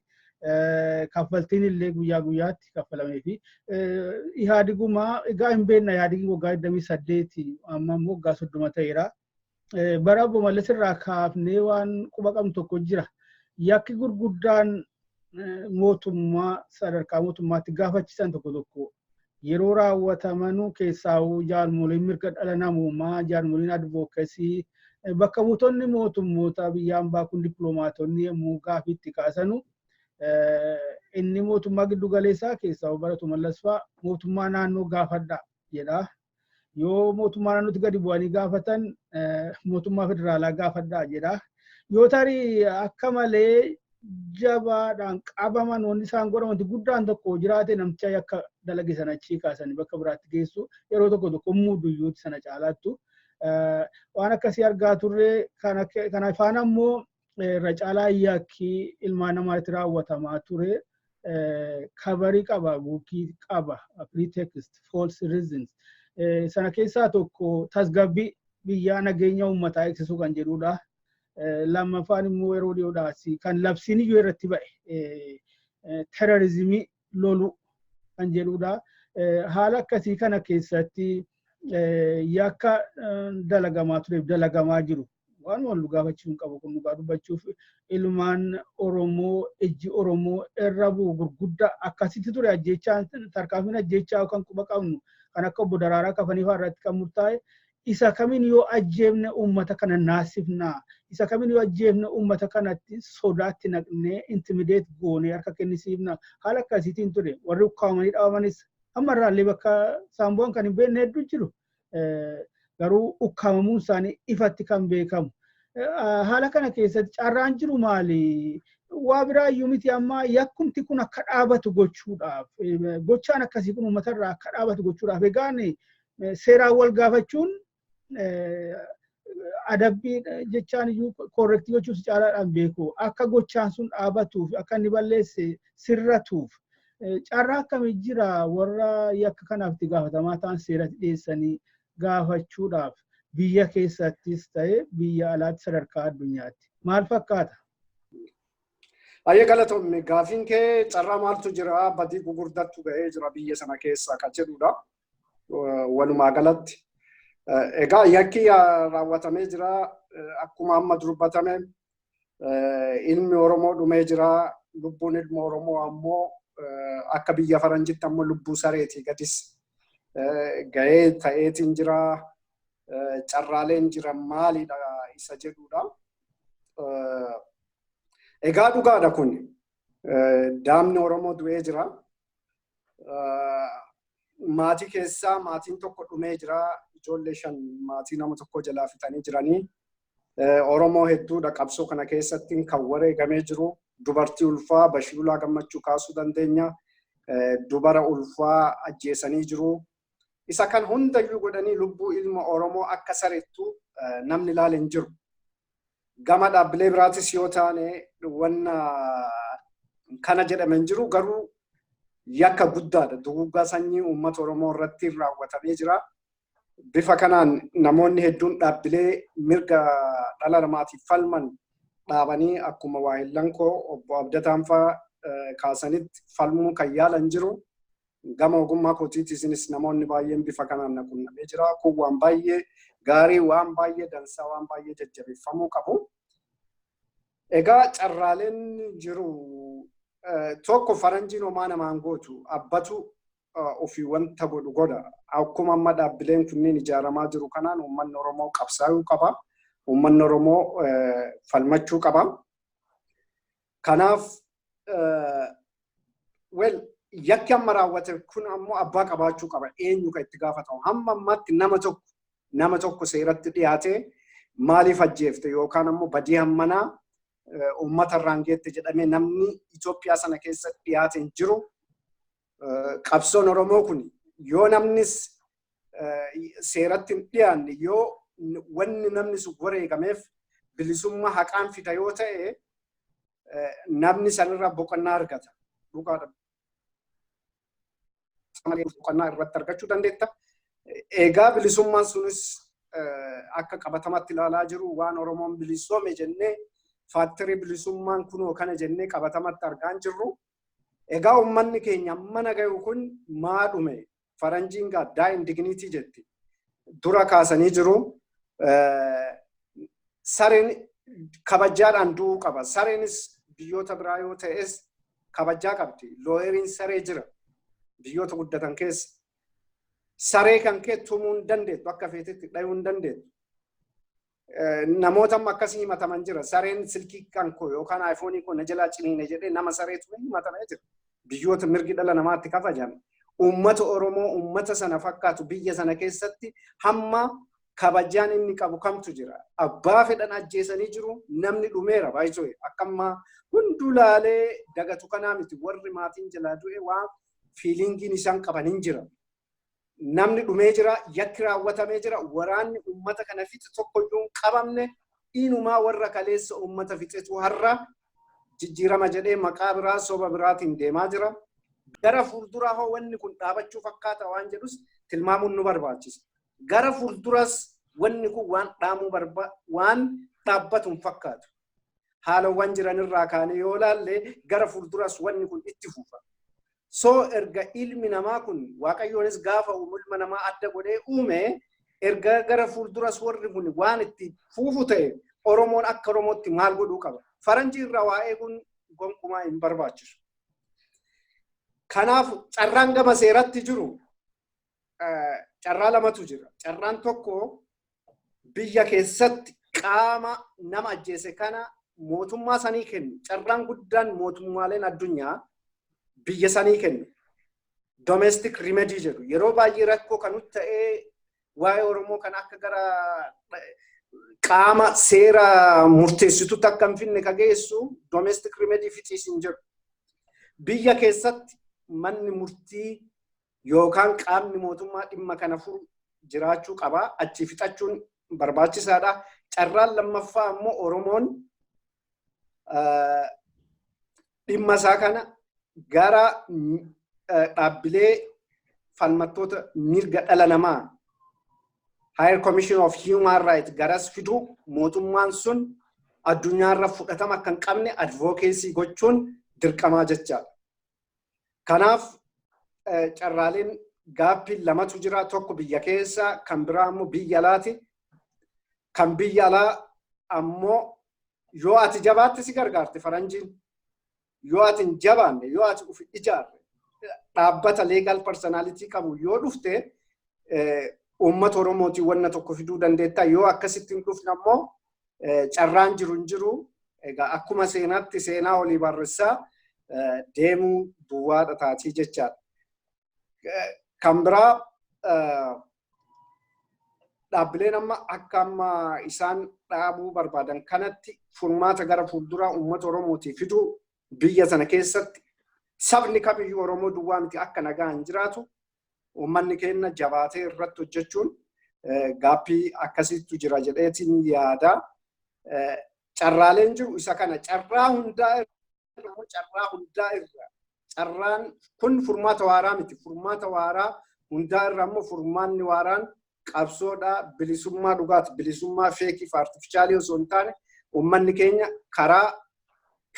Kaffaltiin illee guyyaa guyyaatti kaffalamee fi Ihaadigumaa egaa hin beekna. Ihaadigin waggaa 28, amma immoo waggaa 30 ta'eera. Bara Obbo Mallas irraa kaafnee waan quba qabnu tokko jira. Yakki gurguddaan mootummaa sadarkaa mootummaatti gaafachiisan tokko tokko yeroo raawwatamanu, keessaa'uu jaarmoliin mirga dhala namoomaa, jaarmoliin advocacy, bakka buutonni mootummoota biyya ambaa kun, dippiloomaatonni yommuu gaafii itti kaasanu, inni mootummaa giddu galeessaa keessaa baratu Mallas fa'aa mootummaa naannoo gaafadha jedha. Yoo mootummaa naannootti gadi bu'anii gaafatan mootummaa federaalaa gaafadhaa jedha. Yoo tarii akka malee jabaadhaan qabaman wanti isaan godhan wanti guddaan tokko jiraate namticha yakka dalage sana achii kaasanii bakka biraatti geessu yeroo tokko tokko muuduyyuutti sana caalaattu. Waan akkasii argaa turre kana faana immoo irra caalaa yakki ilmaan namaatti raawwatamaa ture cover qaba, guukii qaba, pretext, false reasons. Sana keessaa tokko tasgabbii biyyaa nageenya uummataa eegsisuu kan jedhudha. Lammaffaan immoo yeroo dhiyoodhaas kan labsiin iyyuu irratti ba'e terrorism loluu kan jedhudha. Haala akkasii kana keessatti yakka dalagamaa tureef dalagamaa jiru waan wal gaafachuu hin qabu kun dhugaa dubbachuuf ilmaan Oromoo ijji Oromoo irra bu'u gurguddaa akkasitti ture ajjechaa tarkaanfiin ajjechaa yookaan quba qabnu kan akka obbo Daraaraa Kafanii fa'aa irratti kan murtaa'e isa kamiin yoo ajjeefne uummata kana naasifnaa, isa kamiin yoo ajjeefne uummata kanatti sodaatti naqnee intimidate goonee harka kennisiifna haala akkasiitiin ture. Warri ukkaamanii dhabamanis amma irraallee bakka isaan bu'an kan hin beekne hedduu jiru, garuu ukkaamamuun isaanii ifatti kan beekamu. Haala kana keessatti carraan jiru maali? Waa biraa iyyuu miti, amma yakkumti kun akka dhaabatu gochuudhaaf, gochaan akkasii kun uummatarraa akka dhaabatu gochuudhaaf, egaan seeraan wal gaafachuun adabbii jechaan iyyuu correct gochuuf caalaadhaan beeku, akka gochaan sun dhaabatuuf, akka inni balleesse sirratuuf carraa akkamii jira warra yakka kanaaf itti gaafatamaa ta'an seeratti dhiyeessanii gaafachuudhaaf biyya keessattis ta'e biyya alaatti sadarkaa addunyaatti maal fakkaata? Baay'ee galatoomne. Gaafiin kee carraa maaltu jira, badii gugurdattu ga'ee jira biyya sana keessa kan jedhudha. Walumaa galatti. Egaa yakki raawwatamee jira, akkuma amma dubbatame ilmi Oromoo dhumee jira. Lubbuun ilma Oromoo ammoo akka biyya faranjitti ammoo lubbuu sareetii gadis ga'ee ta'eetiin jira. Carraaleen jiran maalidha isa jedhudha. Egaa dhugaadha kun. Daamni Oromoo du'ee jira. Maatii keessaa maatiin tokko dhumee jira. Ijoollee 5 maatii nama tokko jalaa fixanii jiranii. Oromoo hedduudha qabsoo kana keessatti kan wareegamee jiru. Dubartii ulfaa Bashiulaa Gammachuu kaasuu dandeenya. Dubara ulfaa ajjeesanii jiru. Isa kan hundayyuu godhanii lubbuu ilma Oromoo akka sareettu namni ilaale hin jiru. Gama dhaabbilee biraatis yoo taane wanna kana jedhame hin jiru, garuu yakka guddaadha. Duguuggaa sanyii uummata Oromoo irratti raawwatamee jira. Bifa kanaan namoonni hedduun dhaabbilee mirga dhala namaatiif falman dhaabanii akkuma waahillan koo obbo Abdataan fa'aa kaasanitti falmuu kan yaalan jiru. Gama ogummaa kootiitiinis namoonni baay'een bifa kanaan na qunnamee jira. Kun waan baay'ee gaarii, waan baay'ee dansaa, waan baay'ee jajjabeeffamuu qabu. Egaa carraaleen jiru tokko, faranjiin homaa namaan gootu, abbatu ofii wanta godhu godha. Akkuma amma dhaabbileen kunneen ijaaramaa jiru kanaan uummanni Oromoo qabsaa'uu qaba. Uummanni Oromoo falmachuu qaba. Kanaaf well, yakki amma raawwate kun ammoo abbaa qabaachuu qaba. Eenyu kan itti gaafatamu? Hamma ammaatti nama tokko seeratti dhiyaatee maaliif ajjeefte yookaan ammoo badii hammanaa uummata irraan geette jedhamee namni Itoophiyaa sana keessatti dhiyaate hin jiru. Qabsoon Oromoo kun yoo namnis seeratti hin dhiyaanne, yoo wanni namni sun wareegameef bilisummaa haqaan fida yoo ta'e, namni sanirraa boqonnaa argata. Dhugaadha. Boqonnaa irratti argachuu dandeetta. Egaa bilisummaan sunis akka qabatamatti ilaalaa jiru waan Oromoon bilisoome jennee faaktirii bilisummaan kunoo kana jennee qabatamatti argaa hin jirru. Egaa uummanni keenya amma gahu kun maa dhume? Faranjiin gaa die in dignity jetti. Dura kaasanii jiru. Sareen kabajaadhaan du'uu qaba. Sareenis biyyoota biraa yoo ta'es kabajaa qabdi. Lawyeriin saree jira biyyoota guddatan keessa. Saree kan kee tumuu hin dandeettu, akka feetetti dhayuu hin dandeettu. Namoota amma akkasii himataman jira. Sareen silkii kan koo yookaan iPhone koo na jalaa ciniine jedhee nama saree tume himatamee jira. Biyyoota mirgi dhala namaatti kabajame. Uummata Oromoo, uummata sana fakkaatu biyya sana keessatti hamma kabajaan inni qabu kamtu jira? Abbaa fedhan ajjeesanii jiru, namni dhumeera baay'isoo. Akka ammaa hunduu laalee dagatu kanaa miti. Warri maatiin jalaa du'e waan feelingiin isaan qaban hin jira. Namni dhumee jira, yakki raawwatamee jira, waraanni uummata kana fixe tokkoyyuu hin qabamne. Inumaa warra kaleessa uummata fixetu har'a jijjiirama jedhee maqaa biraa, soba biraatiin deemaa jira. Gara fuulduraa hoo wanni kun dhaabachuu fakkaata waan jedhus tilmaamuun nu barbaachisa. Gara fuulduras wanni kun waan dhaamuu barba waan dhaabbatu hin fakkaatu. Haalawwan jiran irraa kaanee yoo laalle, gara fuulduras wanni kun itti fufa. So erga ilmi namaa kun, Waaqayyoonis gaafa uumu ilma namaa adda godhee uume, erga gara fuulduras warri kun waan itti fuufu ta'e, Oromoon akka Oromootti maal godhuu qaba? Faranjii irraa waa eeguun gonkumaa hin barbaachisu. Kanaaf carraan gama seeratti jiru carraa lamatu jira. Carraan tokko biyya keessatti qaama nama ajjeese kana mootummaa sanii kennu. Carraan guddaan mootummaaleen addunyaa biyya sanii kennu. Domestic remedy jedhu. Yeroo baay'ee rakkoo kan nutti ta'ee waa'ee Oromoo kan akka gara qaama seera murteessitutti akka hin finne ka geessu domestic remedy fixiisin jedhu. Biyya keessatti manni murtii yookaan qaamni mootummaa dhimma kana furu jiraachuu qaba. Achi fixachuun barbaachisaadha. Carraan lammaffaa ammoo Oromoon dhimma isaa kana gara dhaabbilee falmattoota mirga dhala namaa, Higher Commission of Human Rights, garas fiduu, mootummaan sun addunyaarra fudhatama akka hin qabne advocacy gochuun dirqamaa jechaadha. Kanaaf carraaleen gaaffii lamatu jira. Tokko biyya keessa, kan biraa ammoo biyya alaati. Kan biyya alaa ammoo yoo ati jabaatte si gargaarte faranjiin. Yoo ati hin jabaanne, yoo ati uf ijaarre, dhaabbata legal personality qabu yoo dhufte, uummata Oromootiin wanna tokko fiduu dandeetta. Yoo akkasitti hin dhufne ammoo carraan jiru hin jiru. Egaa akkuma seenaatti seenaa olii barreessaa deemuu duwwaadha taatii jechaadha. Kan biraa dhaabbileen amma akka amma isaan dhaabuu barbaadan kanatti furmaata gara fuulduraa uummata Oromootii fiduu, biyya sana keessatti sabni kamiyyuu, Oromoo duwwaa miti, akka nagaan jiraatu uummanni keenya jabaatee irratti hojjechuun gaaffii akkasiitu jira jedheetiin yaada. Carraaleen jiru isa kana. Carraa hundaa irra, carraa hundaa irra, carraan kun furmaata waaraa miti. Furmaata waaraa hundaa irra ammoo furmaanni waaraan qabsoodha, bilisummaa dhugaati. Bilisummaa fake fi artificial osoo hin taane, uummanni keenya karaa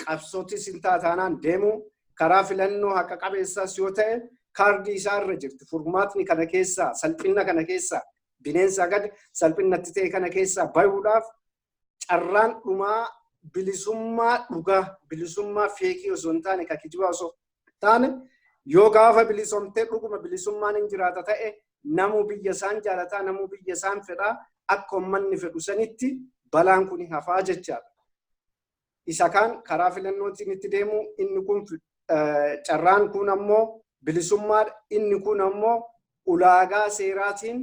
qabsootis hin taataanaan deemuu, karaa filannoo haqa qabeessaas yoo ta'e, kaardii isaa irra jirti. Furmaatni kana keessaa, salphina kana keessaa, bineensa gadi salphinatti ta'e kana keessaa bayuudhaaf carraan dhumaa bilisummaa dhugaa, bilisummaa fake osoo hin taane, ka kijibaa osoo hin taane, yoo gaafa bilisomtee dhuguma bilisummaan hin jiraata ta'e, namuu biyya isaan jaalataa, namuu biyya isaan fedhaa, akka uummanni fedhu sanitti balaan kun hafaa jechaadha. Isa kaan karaa filannootiin itti deemu, inni kun carraan kun ammoo bilisummaadha. Inni kun ammoo ulaagaa seeraatiin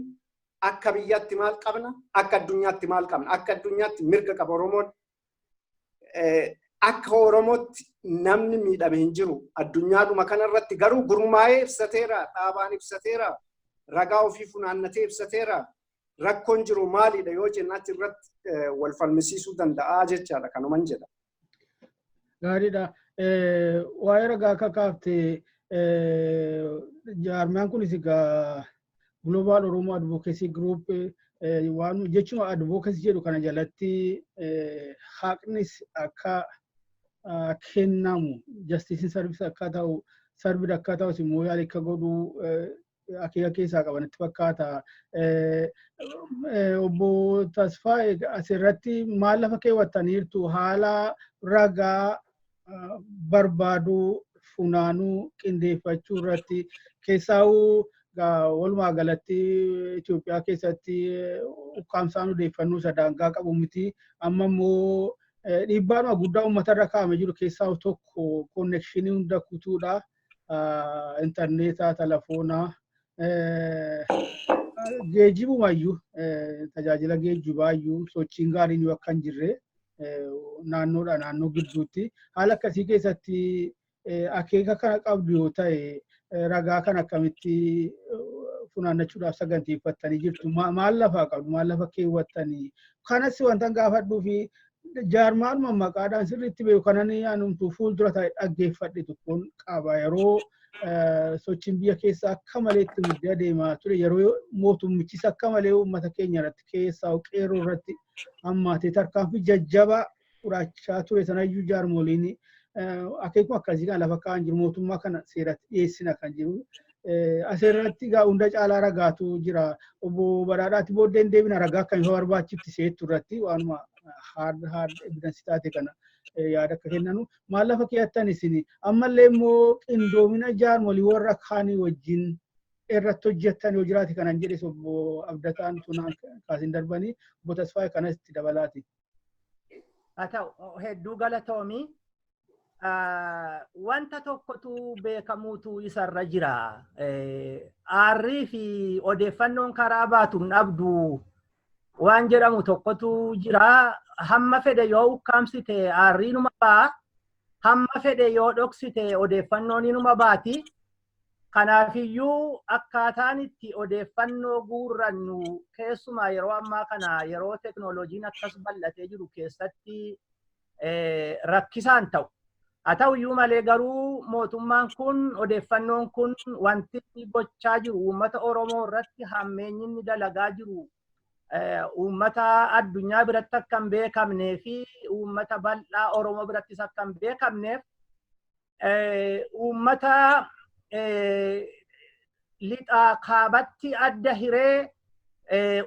akka biyyatti maal qabna, akka addunyaatti maal qabna? Akka addunyaatti mirga qaba Oromoon. Akka Oromootti namni miidhame hin jiru. Addunyaadhuma kanarratti garuu gurmaa'ee ibsateera, dhaabaan ibsateera, ragaa ofii funaannatee ibsateera. Rakkoon jiru maalidha yoo jenna, achirratti wal falmisiisuu danda'a jechaadha, kanuman jedha. Gaariidha. Waa'ee ragaa akka kaafte, jaarmiyaan kunis egaa Global Oromo Advocacy Group waan jechuma advocacy jedhu kana jalatti haqnis akka kennamu, justice service akka ta'u, served akka ta'us immoo yaala akka godhu akeeka keessaa qabanitti fakkaata. Obbo Tasfaa, asirratti maal lafa keewwattaniirtu haala ragaa barbaaduu, funaanuu, qindeeffachuu irratti? Keessaa'uu walumaa galatti Itoophiyaa keessatti ukkaamsaan odeeffannoo isa daangaa qabu miti. Amma immoo dhiibbaadhuma guddaa uummatarra kaa'amee jiru keessaa tokko connection hunda kutuudha. Intarneetaa, telefoonaa, geejjibumayyuu, tajaajila geejjibaayyuu sochiin gaariin yoo akka hin jirre naannoodha naannoo gidduutti haala akkasii keessatti akeeka kana qabdu yoo ta'e, ragaa kan akkamitti funaannachuudhaaf saganteeffattanii jirtu? Maal lafaa qabdu? Maal lafa keewwattanii? Kanas wanta gaafadhuu fi jaarmaanuma maqaadhaan sirriitti beeku kanan anumtuu fuuldura ta'e dhaggeeffadhe tokkoon qaba. Yeroo sochiin biyya keessaa akka malee itti muddee adeemaa ture, yeroo mootummichis akka malee uummata keenya irratti, keessaa qeerroo irratti hammaatee tarkaanfii jajjabaa fudhachaa ture sanayyuu, jaarmoliin akeekuma akkasii kan lafa kaa'an jiru, mootummaa kana seeratti dhiyeessina kan jiru. Asirratti egaa hunda caalaa ragaatu jira. Obbo Badhaadhaatti booddeen deebina, ragaa akkamii barbaachifti seettu irratti waanuma hard hard evidence taate kana yaada akka kennanu. Maal lafa keeyattan isin? Ammallee immoo qindoomina jaarmolii warra kaanii wajjin irratti hojjettan yoo jiraate kanan jedhes, obbo Abdataan tunaan kaasin darbanii, obbo Tasfaayee kanas itti dabalaati. Haa ta'u, hedduu galatoomii. Wanta tokkotu beekamuutu isarra jira. Aarrii fi odeeffannoon karaa baatu hin dhabdu waan jedhamu tokkotu jira. Hamma fedhe yoo ukkaamsite aarrii numa ba'a. Hamma fedhe yoo dhoksite odeeffannoon inuma baati. Kanaafiyyuu akkaataan itti odeeffannoo guurrannu, keessumaa yeroo ammaa kana yeroo teknooloojiin akkas bal'atee jiru keessatti, rakkisaan ta'u. Haa ta'uyyuu malee garuu mootummaan kun, odeeffannoon kun, wanti inni gochaa jiru uummata Oromoo irratti, hammeenyi inni dalagaa jiru uummata addunyaa biratti akka hin beekamnee fi uummata bal'aa Oromoo birattis akka hin beekamneef, uummata lixaa kaabatti adda hiree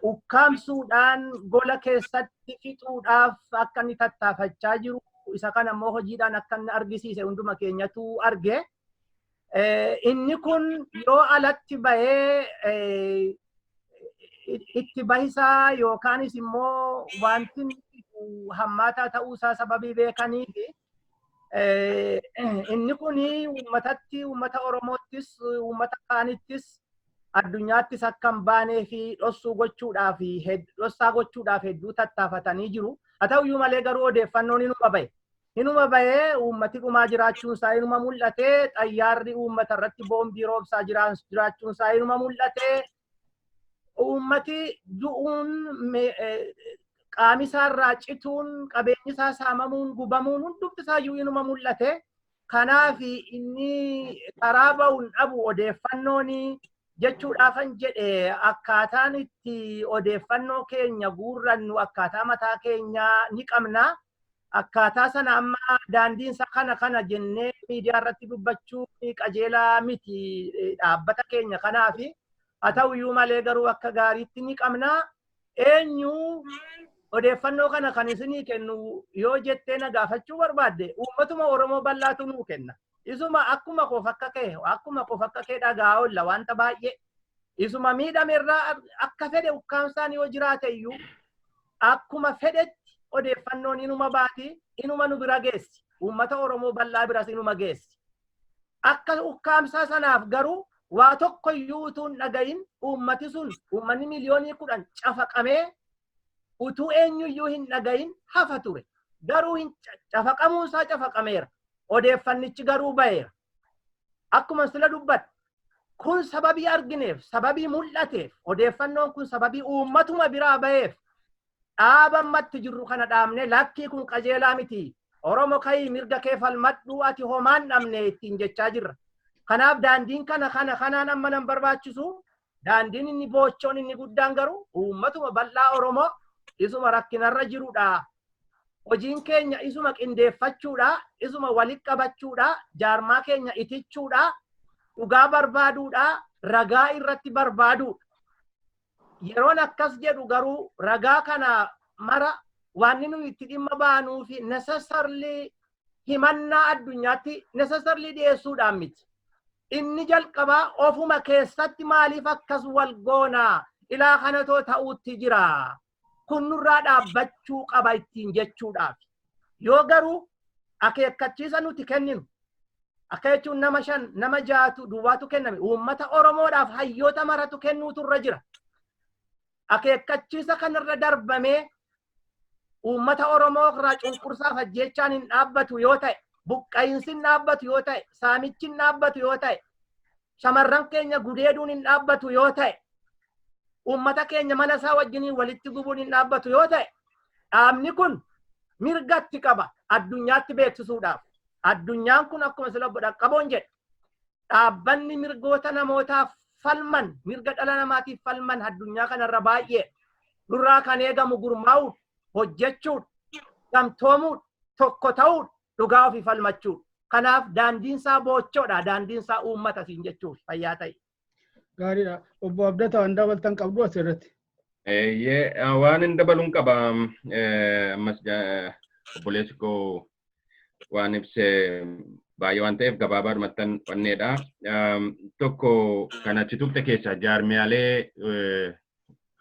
ukkaamsuudhaan gola keessatti fixuudhaaf akka inni tattaafachaa jiru, isa kana immoo hojiidhaan akka inni argisiise hunduma keenyatu arge. Inni kun yoo alatti bahee itti bahisaa yookaanis immoo wanti hammaataa ta'uusaa sababii beekaniif, inni kun uummatatti, uummata Oromoottis, uummata kaanittis, addunyaattis akka hin baanee fi dhossaa gochuudhaaf hedduu tattaafatanii jiru. Haa ta'uyyuu malee garuu odeeffannoon inuma bahe. Inuma bahee, uummati dhumaa jiraachuun isaa inuma mul'ate, xayyaarri uummata irratti boombii roobsaa jiraachuun isaa inuma mul'ate. Uummati du'uun, qaami isaa irraa cituun, qabeenyi isaa saamamuun, gubamuun, hundumti isaayyuu inuma mul'ate. Kanaaf inni karaa bahuun dhabu odeeffannoon jechuudhaafan jedhe. Akkaataan itti odeeffannoo keenya guurrannu akkaataa mataa keenyaa ni qabna. Akkaataa sana amma daandiin isaa kana kana jennee miidiyaa irratti dubbachuu qajeelaa miti dhaabbata keenya kanaafi. Haa ta'uyyuu malee garuu akka gaariitti ni qabna. Eenyu odeeffannoo kana kan isinii kennu yoo jettee na gaafachuu barbaadde, uummatuma Oromoo bal'aatu nuu kenna. Isuma akkuma koof akka kee dhagaa oolla wanta baay'ee. Isuma miidhamerraa akka fedhe ukkaamsaan yoo jiraate iyyuu, akkuma fedhetti odeeffannoon inuma baati, inuma nu bira geessi. Uummata Oromoo bal'aa biras inuma geessi. Akka ukkaamsaa sanaaf garuu waa tokko iyyuu utuu hin dhagayin uummati sun, uummanni 10 miliyoonii cafaqamee utuu eenyuyyuu hin dhagayin hafa ture. Garuu hin cafaqamuun isaa cafaqameera. Odeeffannichi garuu baheera. Akkuma sila dubbadhe, kun sababii argineef, sababii mul'ateef, odeeffannoon kun sababii uummatuma biraa baheef, dhaaba ammatti jirru kana dhaabne, lakkii, kun qajeelaa miti. Oromo ka'ii mirga kee falmadhu, ati homaan dhabne ittiin jechaa jirra. Kanaaf daandiin kana kana kanaan amma nan barbaachisu. Daandiin inni boochoon inni guddaan garuu uummatuma bal'aa Oromoo isuma rakkinarra jirudha. Hojiin keenya isuma qindeeffachuudha, isuma walitti qabachuudha, jaarmaa keenya itichuudha, dhugaa barbaaduudha, ragaa irratti barbaaduudha. Yeroon akkas jedhu garuu ragaa kana mara waan nuyi itti dhimma baanuu fi necessarily himannaa addunyaatti necessarily dhiyeessuudhaan miti. Inni jalqabaa ofuma keessatti maaliif akkas wal goonaa, ilaa kanatoo ta'uutti jira. Kun nurraa dhaabbachuu qaba ittiin jechuudhaaf. Yoo garuu akeekkachiisa nuti kenninu Akka jechuun nama shan, nama ja'atu duwwaatu kenname. Uummata Oromoodhaaf hayyoota maratu kennuutu irra jira. Akeekkachiisa kanarra darbamee uummata Oromoo irraa cunqursaaf ajjeechaan hin dhaabbatu yoo ta'e, buqqa'iinsi hin dhaabbatu yoo ta'e, saamichi hin dhaabbatu yoo ta'e, shamarran keenya gudeeduun hin dhaabbatu yoo ta'e, uummata keenya mana isaa wajjiniin walitti gubuun hin dhaabbatu yoo ta'e, dhaabni kun mirgatti qaba addunyaatti beeksisuudhaaf. Addunyaan kun akkuma sila obbo Dhaqqaboon jedhe, dhaabbanni mirgoota namootaaf falman, mirga dhala namaatiif falman addunyaa kanarra baay'ee nurraa kan eegamu gurmaa'uudha, hojjechuudha, gamtoomuudha, tokko ta'uudha, dhugaa ofii falmachuudha. Kanaaf daandiin isaa boochoodha, daandiin isaa uummata siin jechuuf fayyaa ta'e. Gaariidha. Obbo Abdataa, waan dabaltan qabdu asirratti? Eeyyee, waan hin dabaluun qaba. Ammas obboleessi koo waan ibse baay'ee waan ta'eef gabaabaadhumattan wanneedha. Tokko kan achi tuqxe keessaa jaarmiyaalee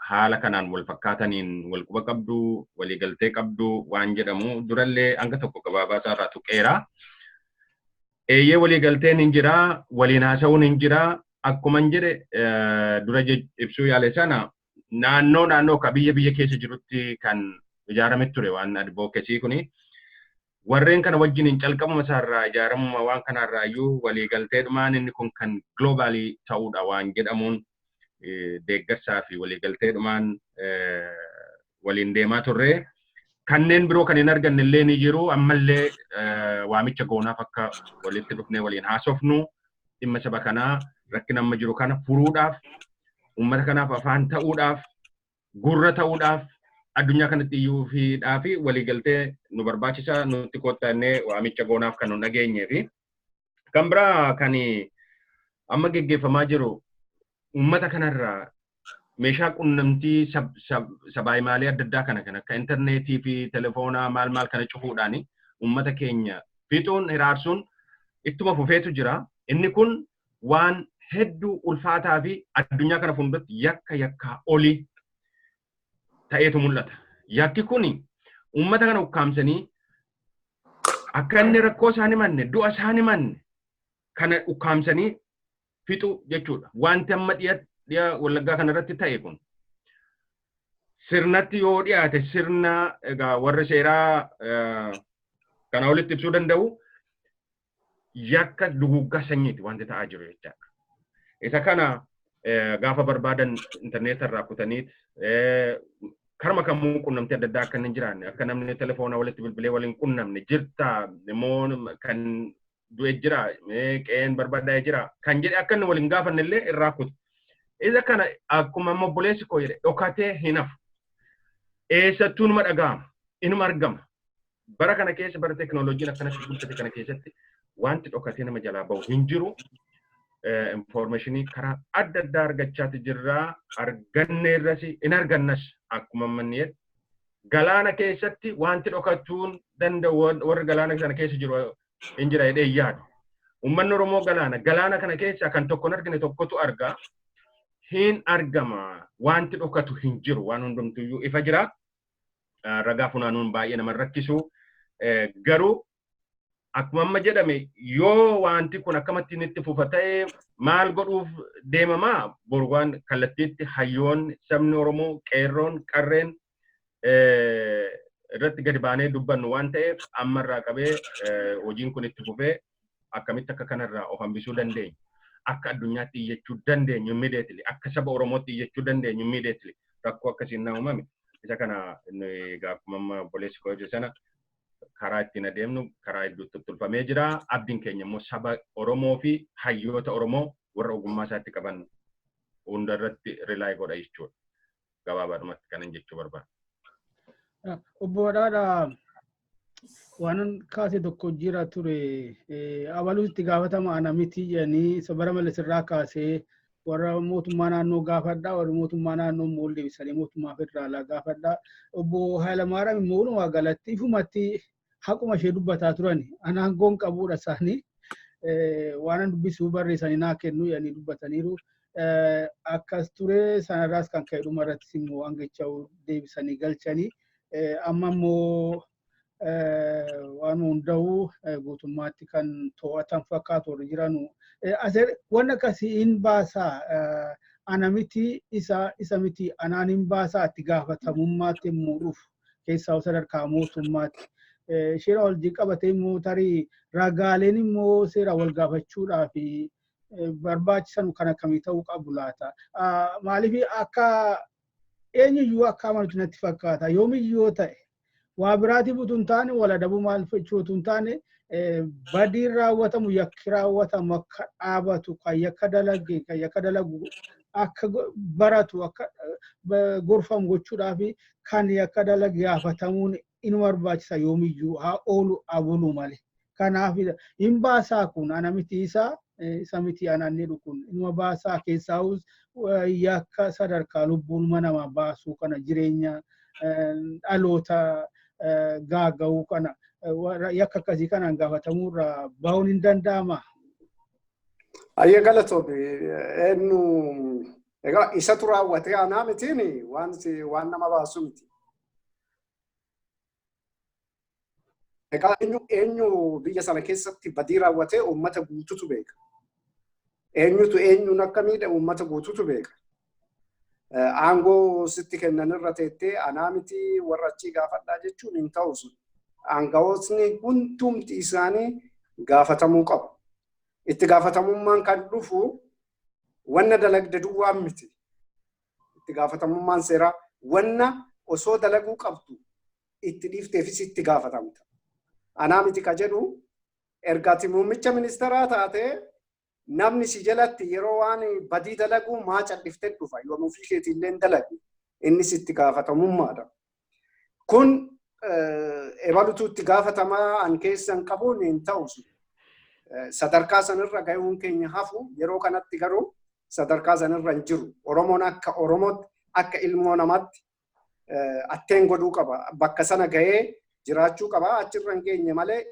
haala kanaan wal fakkaataniin wal quba qabdu, waliigaltee qabdu waan jedhamu durallee hanga tokko gabaabaa isaarraa tuqeera. Eeyyee, waliigalteen hin jira, waliin haasa'uun hin jira. Akkuma hin jedhe dura ibsuu yaale sana, naannoo naannoo ka biyya biyya keessa jirutti kan ijaarame ture waan advocacy kuni. Warreen kana wajjin hin calqabuma isaarraa, ijaaramuma waan kanarraa iyyuu waliigalteedhumaan inni kun kan global ta'uudha waan jedhamuun deeggarsaa fi waliigalteedhumaan waliin deemaa turre. Kanneen biroo kan hin arganne illee ni jiru. Ammallee waamicha goonaaf akka walitti dhufnee waliin haasofnu, dhimma saba kanaa, rakkina amma jiru kana furuudhaaf, uummata kanaaf afaan ta'uudhaaf, gurra ta'uudhaaf, addunyaa kanatti iyyuu fi waliigaltee nu barbaachisa, nutti kottannee waamicha goonaaf kan nu dhageenyee fi kan biraa kan amma geggeeffamaa jiru, uummata kanarraa meeshaa qunnamtii sabaayimaalee adda addaa kana kan akka intarneetii fi telefoonaa maal maal kana cufuudhaan uummata keenya fixuun, hiraarsuun ittuma fufeetu jira. Inni kun waan hedduu ulfaataa fi addunyaa kana fuulduratti yakka yakkaa olii ta'eetu mul'ata. Yakki kun uummata kana ukkaamsanii akka inni rakkoo isaan himanne, du'a isaan himanne kana ukkaamsanii fixu jechuudha. Wanti amma dhiya dhiya Wallaggaa kanarratti ta'e kun sirnatti yoo dhiyaate, sirna egaa warri seeraa kana olitti ibsuu danda'u, yakka duguuggaa sanyiiti wanti ta'aa jiru jechaadha. Isa kana gaafa barbaadan intarneeta irraa kutaniit karma kamuu qunnamtii adda addaa akka hin jiraanne, akka namni telefoona walitti bilbilee waliin qunnamne, jirtaa immoo kan du'e jira, qe'een barbadaa'e jira kan jedhe akka inni waliin gaafanne illee irraa kutu. Isa kana akkuma amma obboleessi koo jedhe dhokatee hin hafu. Eessattuu numa dhaga'ama, inuma argama. Bara kana keessa, bara teekinooloojiin akkanatti guddate kana keessatti, wanti dhokatee nama jalaa bahu hin jiru. Information karaa adda addaa argachaati jirra. Arganne irras in argannas akkuma manni jedhe. Galaana keessatti wanti dhokachuun danda'u warri galaana sana keessa jiru hin jira jedhee yaadu. Uummanni Oromoo galaana. Galaana kana keessa kan tokko hin argine tokkotu arga. Hin argama. Wanti dhokatu hin jiru. Waan hundumtuyyuu ifa jira. Ragaa funaanuun baay'ee nama rakkisu. Garuu akkuma amma jedhame, yoo wanti kun akkamatti itti fufa ta'e maal godhuuf deemamaa, boru waan kallattiitti hayyoonni, sabni Oromoo, qeerroon, qarreen irratti gadi baanee dubbannu waan ta'eef, ammarraa qabee hojiin kun itti fufee akkamitti akka kanarraa of hambisuu dandeenya. Akka addunyaatti iyyachuu dandeenyu immediately, akka saba Oromootti iyyachuu dandeenyu immediately rakkoo akkasiin na uumame. Isa kana akkuma amma obboleessi koo ibse sana karaa ittiin adeemnu karaa hedduutti tolfamee jira. Abdiin keenya immoo saba Oromoo fi hayyoota Oromoo warra ogummaa isaatti qaban hunda irratti rely godha jechuudha. Gabaabaadhumatti kanan jechuu barbaada. Obbo Badhaadhaa, waan kaase tokko jira ture. Abaluu itti gaafatama ana miti jedhanii bara Mallas irraa kaasee warra mootummaa naannoo gaafadhaa, warra mootummaa naannoo immoo ol deebisanii mootummaa federaalaa gaafadhaa. Obbo Hayilamaariyaam immoo walumaa galatti ifumatti haquma ishee dubbataa turan. Ana aangoon qabuudha isaanii waan dubbisuu barreessanii naa kennu jedhanii dubbataniiru. Akkas ture, sanarraas kan ka'e dhuma irrattis immoo aangicha deebisanii galchanii amma immoo Waan hunda'uu guutummaatti kan to'atan fakkaatu warri jiranu. Wanni akkasii hin baasaa, ana miti, isa miti, anaan hin baasaa, itti gaafatamummaatti immoo dhufu keessaa sadarkaa mootummaatti. Shira wal qabatee immoo tarii ragaaleen immoo seera wal gaafachuudhaaf barbaachisan kan akkamii ta'uu qabu laata? Maaliif akka eenyuyyuu akka amanutti natti fakkaata. Yoomiyyuu ta'e waa biraatiif utuu hin taane, wal adabuu maal fechuu utuu hin taane, badiin raawwatamu, yakki raawwatamu akka dhaabatu, kan yakka dalage, kan yakka dalagu akka baratu, akka gorfamu gochuudhaaf kan yakka dalage gaafatamuun inuma barbaachisa, yoomiyyuu haa oolu haa bulu malee. Kanaaf hin baasaa kun, ana miti isa miti anaan jedhu kun inuma baasaa, keessaa yakka sadarkaa lubbuun namaa baasuu kana, jireenya dhaloota gaaga'uu kana, yakka akkasii kanaan gaafatamuurraa bahuun hin danda'ama. Ayyee, galatoomi. Eenyu egaa isatu raawwatee anaa mitiin waan nama baasu miti. Egaa eenyu biyya sana keessatti badii raawwatee uummata guututu beeka. Eenyutu eenyuun akka miidhe uummata guututu beeka. Aangoo sitti kennan irra teettee anaa miti, warra achii gaafadhaa jechuun hin ta'u sun. Aangawootni hundumti isaanii gaafatamuu qabu. Itti gaafatamummaan kan dhufu wanna dalagde duwwaan miti. Itti gaafatamummaan seeraa wanna osoo dalaguu qabdu itti dhiifteefis itti gaafatamta. Anaa miti ka jedhu, erga ati muummicha ministeeraa taatee namni si jalatti yeroo waan badii dalaguu maa calliftee dhufa? Yoom ofii keetiillee hin dalagu, innis itti gaafatamummaadha. Kun ebalutu itti gaafatamaa an keessan qabuun hin ta'u. Sadarkaa sanirra gahuun keenya hafu, yeroo kanatti garuu sadarkaa sanirra hin jiru. Oromoon akka Oromootti, akka ilmoo namaatti atteen godhuu qaba. Bakka sana gahee jiraachuu qaba. Achirra hin geenye malee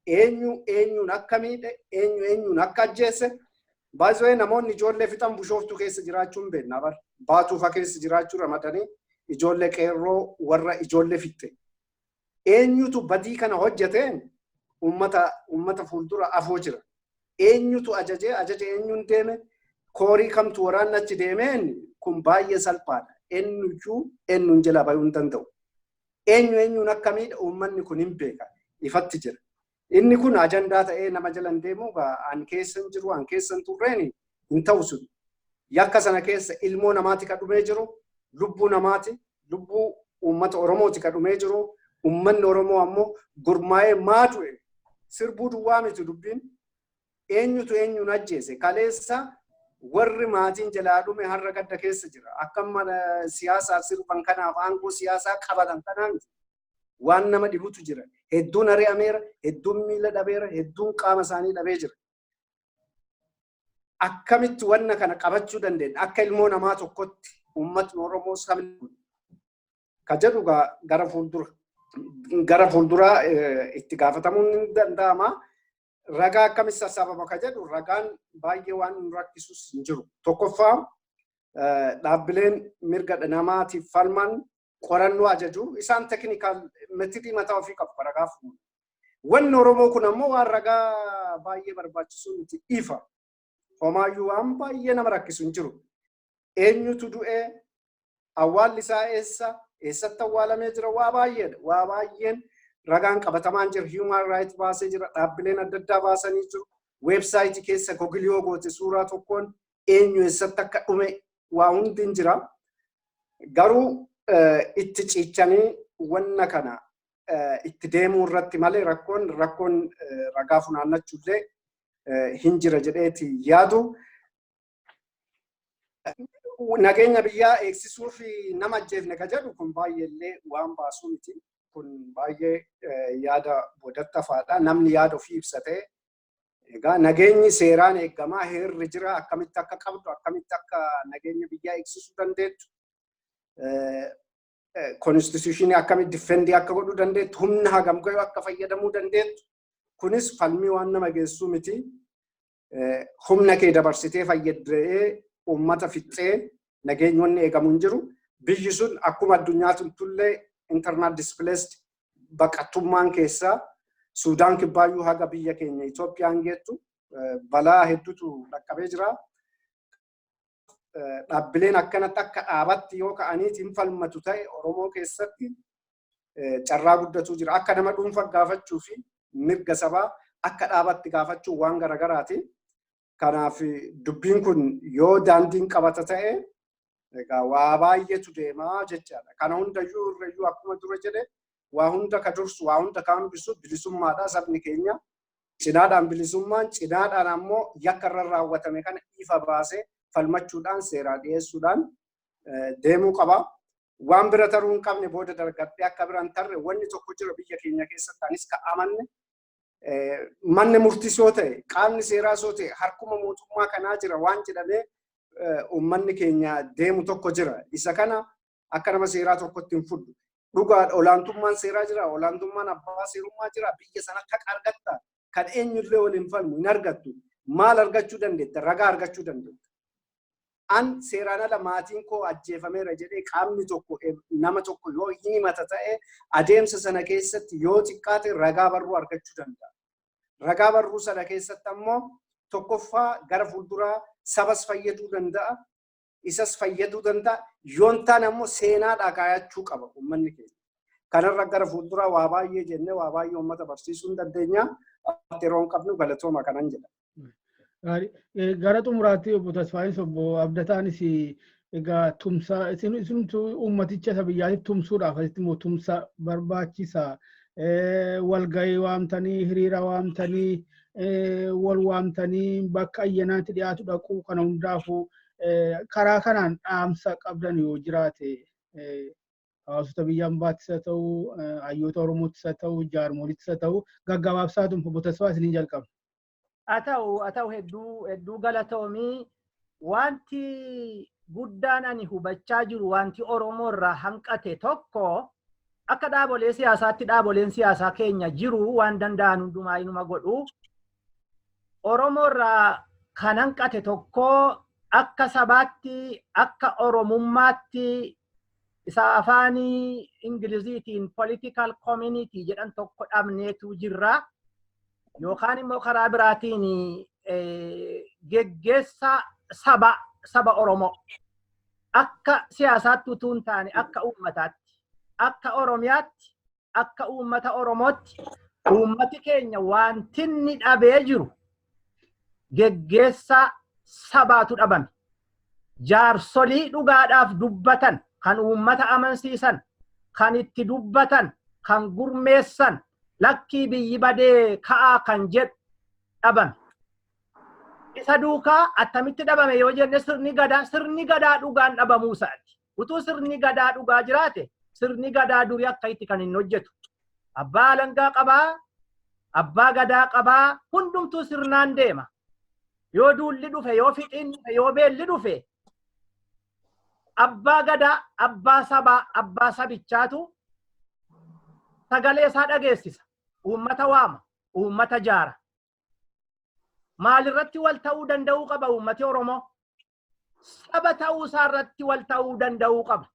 eenyu eenyuun akka miidhe, eenyu eenyuun akka ajjeesse, baay'ee namoonni ijoollee fixan Bushooftuu keessa jiraachuu hin beekna bara. Baatuufa keessa jiraachuu ramadanii ijoollee qeerroo warra ijoollee fixxe. Eenyutu badii kana hojjeteen uummata fuuldura afoo jira. Eenyutu ajajee, ajaja eenyuun deeme, koorii kamtu waraanni achi deemeen, kun baay'ee salphaadha. Eenyuyyuu eenyuun jala bayuu hin danda'u. Eenyu eenyuun akka miidhe uummanni kun hin beeka. Ifatti jira. Inni kun ajandaa ta'ee nama jala hin deemu, an keessa hin jiru, an keessa hin turreen hin ta'u sun. Yakka sana keessa ilmoo namaati ka dhumee jiru, lubbuu namaati, lubbuu uummata Oromooti ka dhumee jiru, uummanni Oromoo ammoo gurmaa'ee maa du'e sirbuu duwwaa miti dubbiin. Eenyutu eenyuun ajjeese? Kaleessa warri maatiin jalaa dhume har'a gadda keessa jira. Akka mana siyaasaaf sirban kanaaf aangoo siyaasaa qabatan kanaa miti. Waan nama dhibutu jira. Hedduun ari'ameera, hedduun miila dhabeera, hedduun qaama isaanii dhabee jira. Akkamitti wanna kana qabachuu dandeenya? Akka ilmoo namaa tokkotti uummatni Oromoo, sabni kun ka jedhu gara fuulduraa itti gaafatamuun ni danda'ama. Ragaa akkamitti sassaabama ka jedhu, ragaan baay'ee waan nu rakkisus hin jiru. Tokkoffaa, dhaabbileen mirga namaatiif falman qorannoo ajaju, isaan technical method mataa ofii qabu ragaa fuudhu. Wanni Oromoo kun ammoo waan ragaa baay'ee barbaachisu miti, ifa. Homaayyuu waan baay'ee nama rakkisu hin jiru. Eenyutu du'ee, awwaalli isaa eessa, eessatti awwaalamee jira, waa baay'eedha. Waa baay'een ragaan qabatamaan jira. Human Right baasee jira. Dhaabbileen adda addaa baasanii jiru. Website keessa Google yoo goote suuraa tokkoon eenyu eessatti akka dhume waa hundi hin jira. Garuu itti ciichanii wanna kana itti deemuu irratti malee rakkoon ragaa funaannachuullee hin jira jedheeti yaadu. Nageenya biyyaa eegsisuu fi nama ajjeefne ka jedhu kun baay'eellee waan baasuu miti. Kun baay'ee yaada boodatti hafaadha. Namni yaada ofii ibsatee, egaa nageenyi seeraan eegamaa, heerri jira, akkamitti akka qabdu, akkamitti akka nageenya biyyaa eegsisuu dandeettu, constitution akkamitti defend akka godhuu dandeettu, humna hagam gahu akka fayyadamuu dandeettu. Kunis falmii waan nama geessuu miti. Humna kee dabarsitee fayyadamee uummata fixxee nageenyonni eegamu hin jiru. Biyyi sun akkuma addunyaa tullee internal displaced Baqattummaan keessaa Suudaan kibbaayyuu haga biyya keenya Itoophiyaan geettu balaa hedduutu dhaqqabee jira. Dhaabbileen akkanatti akka dhaabatti yoo ka'aniitiin falmatu ta'e Oromoo keessatti carraa guddatu jira. Akka nama dhuunfaa gaafachuu fi mirga sabaa akka dhaabatti gaafachuu waan garagaraati. Kanaaf dubbiin kun yoo daandiin qabata ta'e egaa waa baay'eetu deemaa jechaadha. Kana hundayyuu irrayyuu akkuma dura jedhe waa hunda ka dursu, waa hunda ka hambisu bilisummaadha sabni keenya. Cinaadhaan bilisummaan, cinaadhaan ammoo yakka irra raawwatame kana ifa baasee falmachuudhaan seeraa dhiyeessuudhaan deemuu qaba. Waan bira taruu hin qabne booda dargadhee akka bira hin tarre wanni tokko jira biyya keenya keessatti anis ka amanne manni murtii soo ta'e, qaamni seeraa soo ta'e harkuma mootummaa kanaa jira waan jedhamee uummanni keenya deemu tokko jira. Isa kana akka nama seeraa tokkotti hin fudhu. Dhugaadha, olaantummaan seeraa jira, olaantummaan abbaa seerummaa jira, biyya sana akka argatta kan eenyullee waliin falmu hin argattu. Maal argachuu dandeetta? Ragaa argachuu dandeetta. An seeraan ala maatiin koo ajjeefameera jedhee qaamni tokko nama tokko yoo himata ta'e adeemsa sana keessatti yoo xiqqaate ragaa barruu argachuu danda'a. Ragaa barruu sana keessatti ammoo tokkoffaa gara fuulduraa sabas fayyaduu danda'a, isas fayyaduu danda'a. Yoon taane ammoo seenaadhaa kaayachuu qaba uummanni keenya. Kanarra gara fuulduraa waa baay'ee jennee waa baay'ee uummata barsiisuu hin dandeenya. Yeroo hin qabnu galatooma kanan jedha. Gara xumuraatti obbo Tasfaayis, obbo Abdataanis, egaa tumsa isinumtu uummaticha isa biyyaatiif tumsuudhaaf asitti immoo tumsa barbaachisa. Walgahii waamtanii, hiriira waamtanii, wal waamtanii bakka ayyanaatti dhiyaatu dhaquu, kana hundaafuu karaa kanaan dhaamsa qabdan yoo jiraate, hawaasota biyya ambaattis haa ta'u, hayyoota Oromoottis haa ta'u, jaarmoliittis haa ta'u, gaggabaabsaatu obbo Tasfaa isiniin jalqaba. Haa ta'u, hedduu hedduu galatoomii. Wanti guddaan ani hubachaa jiru, wanti Oromoo irraa hanqate tokko, akka dhaabolee siyaasaatti dhaaboleen siyaasaa keenya jiru waan danda'an hundumaa inuma godhu. Oromoo irraa kan hanqate tokko, akka sabaatti, akka Oromummaatti, isa afaanii Ingiliziitiin political community jedhan tokko dhabneetu jirra. Yookaan immoo karaa biraatiin geggeessa saba Oromoo akka siyaasaatti utuu hin taane, akka uummataatti, akka Oromiyaatti, akka uummata Oromootti, uummati keenya wanti inni dhabee jiru geggeessa sabaatu dhabame. Jaarsolii dhugaadhaaf dubbatan, kan uummata amansiisan, kan itti dubbatan, kan gurmeessan, lakkii biyyi badee ka'aa kan jedhu dhabame. Isa duukaa attamitti dhabame yoo jenne, sirni gadaa dhugaan dhabamuu isaati. Utuu sirni gadaa dhugaa jiraate, sirni gadaa durii akka itti kan hin hojjetu. Abbaa alangaa qabaa, abbaa gadaa qabaa, hundumtuu sirnaan deema. Yoo duulli dhufe, yoo fixiin dhufe, yoo beelli dhufe, abbaa gadaa, abbaa sabaa, abbaa sabichaatu sagalee isaa dhageessisa. Uummata waama, uummata jaara. Maalirratti wal ta'uu danda'uu qaba uummati Oromoo? Saba ta'uu isaa irratti wal ta'uu danda'uu qaba.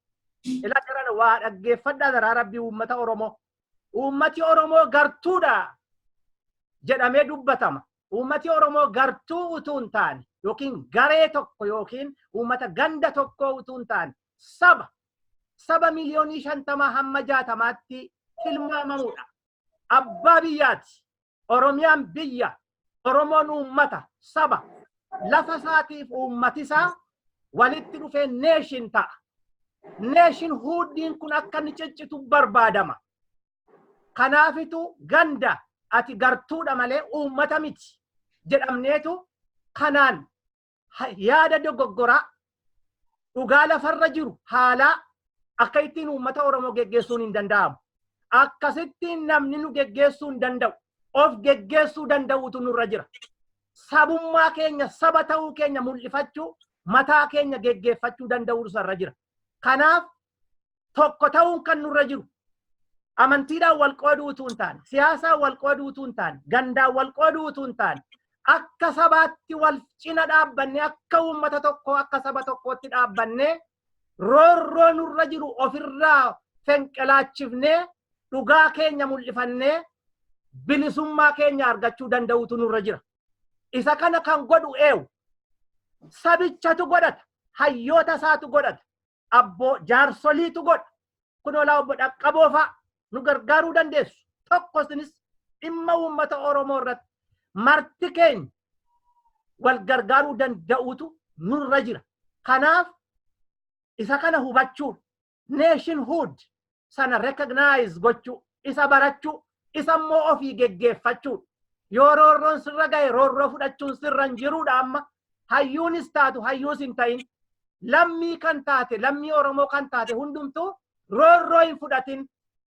Ilaa jiran waa dhaggeeffadhaa daraa rabbii uummata Oromoo. Uummati Oromoo gartuudha jedhamee dubbatama. Uummati Oromoo gartuu utuu hin taane, yookiin garee tokko yookiin uummata ganda tokkoo utuu hin taane, saba 50 miliyoonii hamma 60tti tilmaamamudha. Abbaa biyyaati. Oromiyaan biyya. Oromoon uummata, saba. Lafa isaatiif uummatisaa walitti dhufee nation ta'a. Nationhoodiin kun akka inni ciccitu barbaadama. Kanaafitu ganda ati gartuudha malee uummata miti jedhamneetu kanaan yaada dogoggoraa dhugaa lafarra jiru haalaa akka ittiin uummata Oromoo geggeessuun hin danda'amu. Akkasittiin namni nu geggeessuu hin danda'u. Of geggeessuu danda'utu nurra jira. Sabummaa keenya, saba ta'uu keenya mul'ifachuu, mataa keenya geggeeffachuu danda'utu irra jira. Kanaaf tokko ta'uun kan nurra jiru. Amantiidhaan wal qooduu utuu hin taane, siyaasaan wal qooduu utuu hin taane, gandaan wal qooduu utuu hin taane, akka sabaatti wal cina dhaabbannee, akka uummata tokkoo, akka saba tokkootti dhaabbannee, roorroo nurra jiru ofirraa fenqelaachifnee dhugaa jiru mul'ifannee Dhugaa keenya mul'ifannee bilisummaa keenya argachuu danda'utu nurra jira. Isa kana kan godhu eenyu? Sabichatu godhata. Hayyoota isaatu godhata. Abboo jaarsoliitu godha. Kun olaa obbo Dhaqqaboo fa'a nu gargaaruu dandeessu. Tokko isinis dhimma uummata Oromoo irratti marti keenya wal gargaaruu danda'utu nurra jira. Kanaaf isa kana hubachuun, nationhood sana recognize gochuu, isa barachuu, isa immoo ofii geggeeffachuu. Yoo roorroon sirra gahe, roorroo fudhachuun sirra hin jiruudha amma. Hayyuunis taatu hayyuus hin ta'in, lammii kan taate, lammii Oromoo kan taate hundumtuu roorroo hin fudhatin,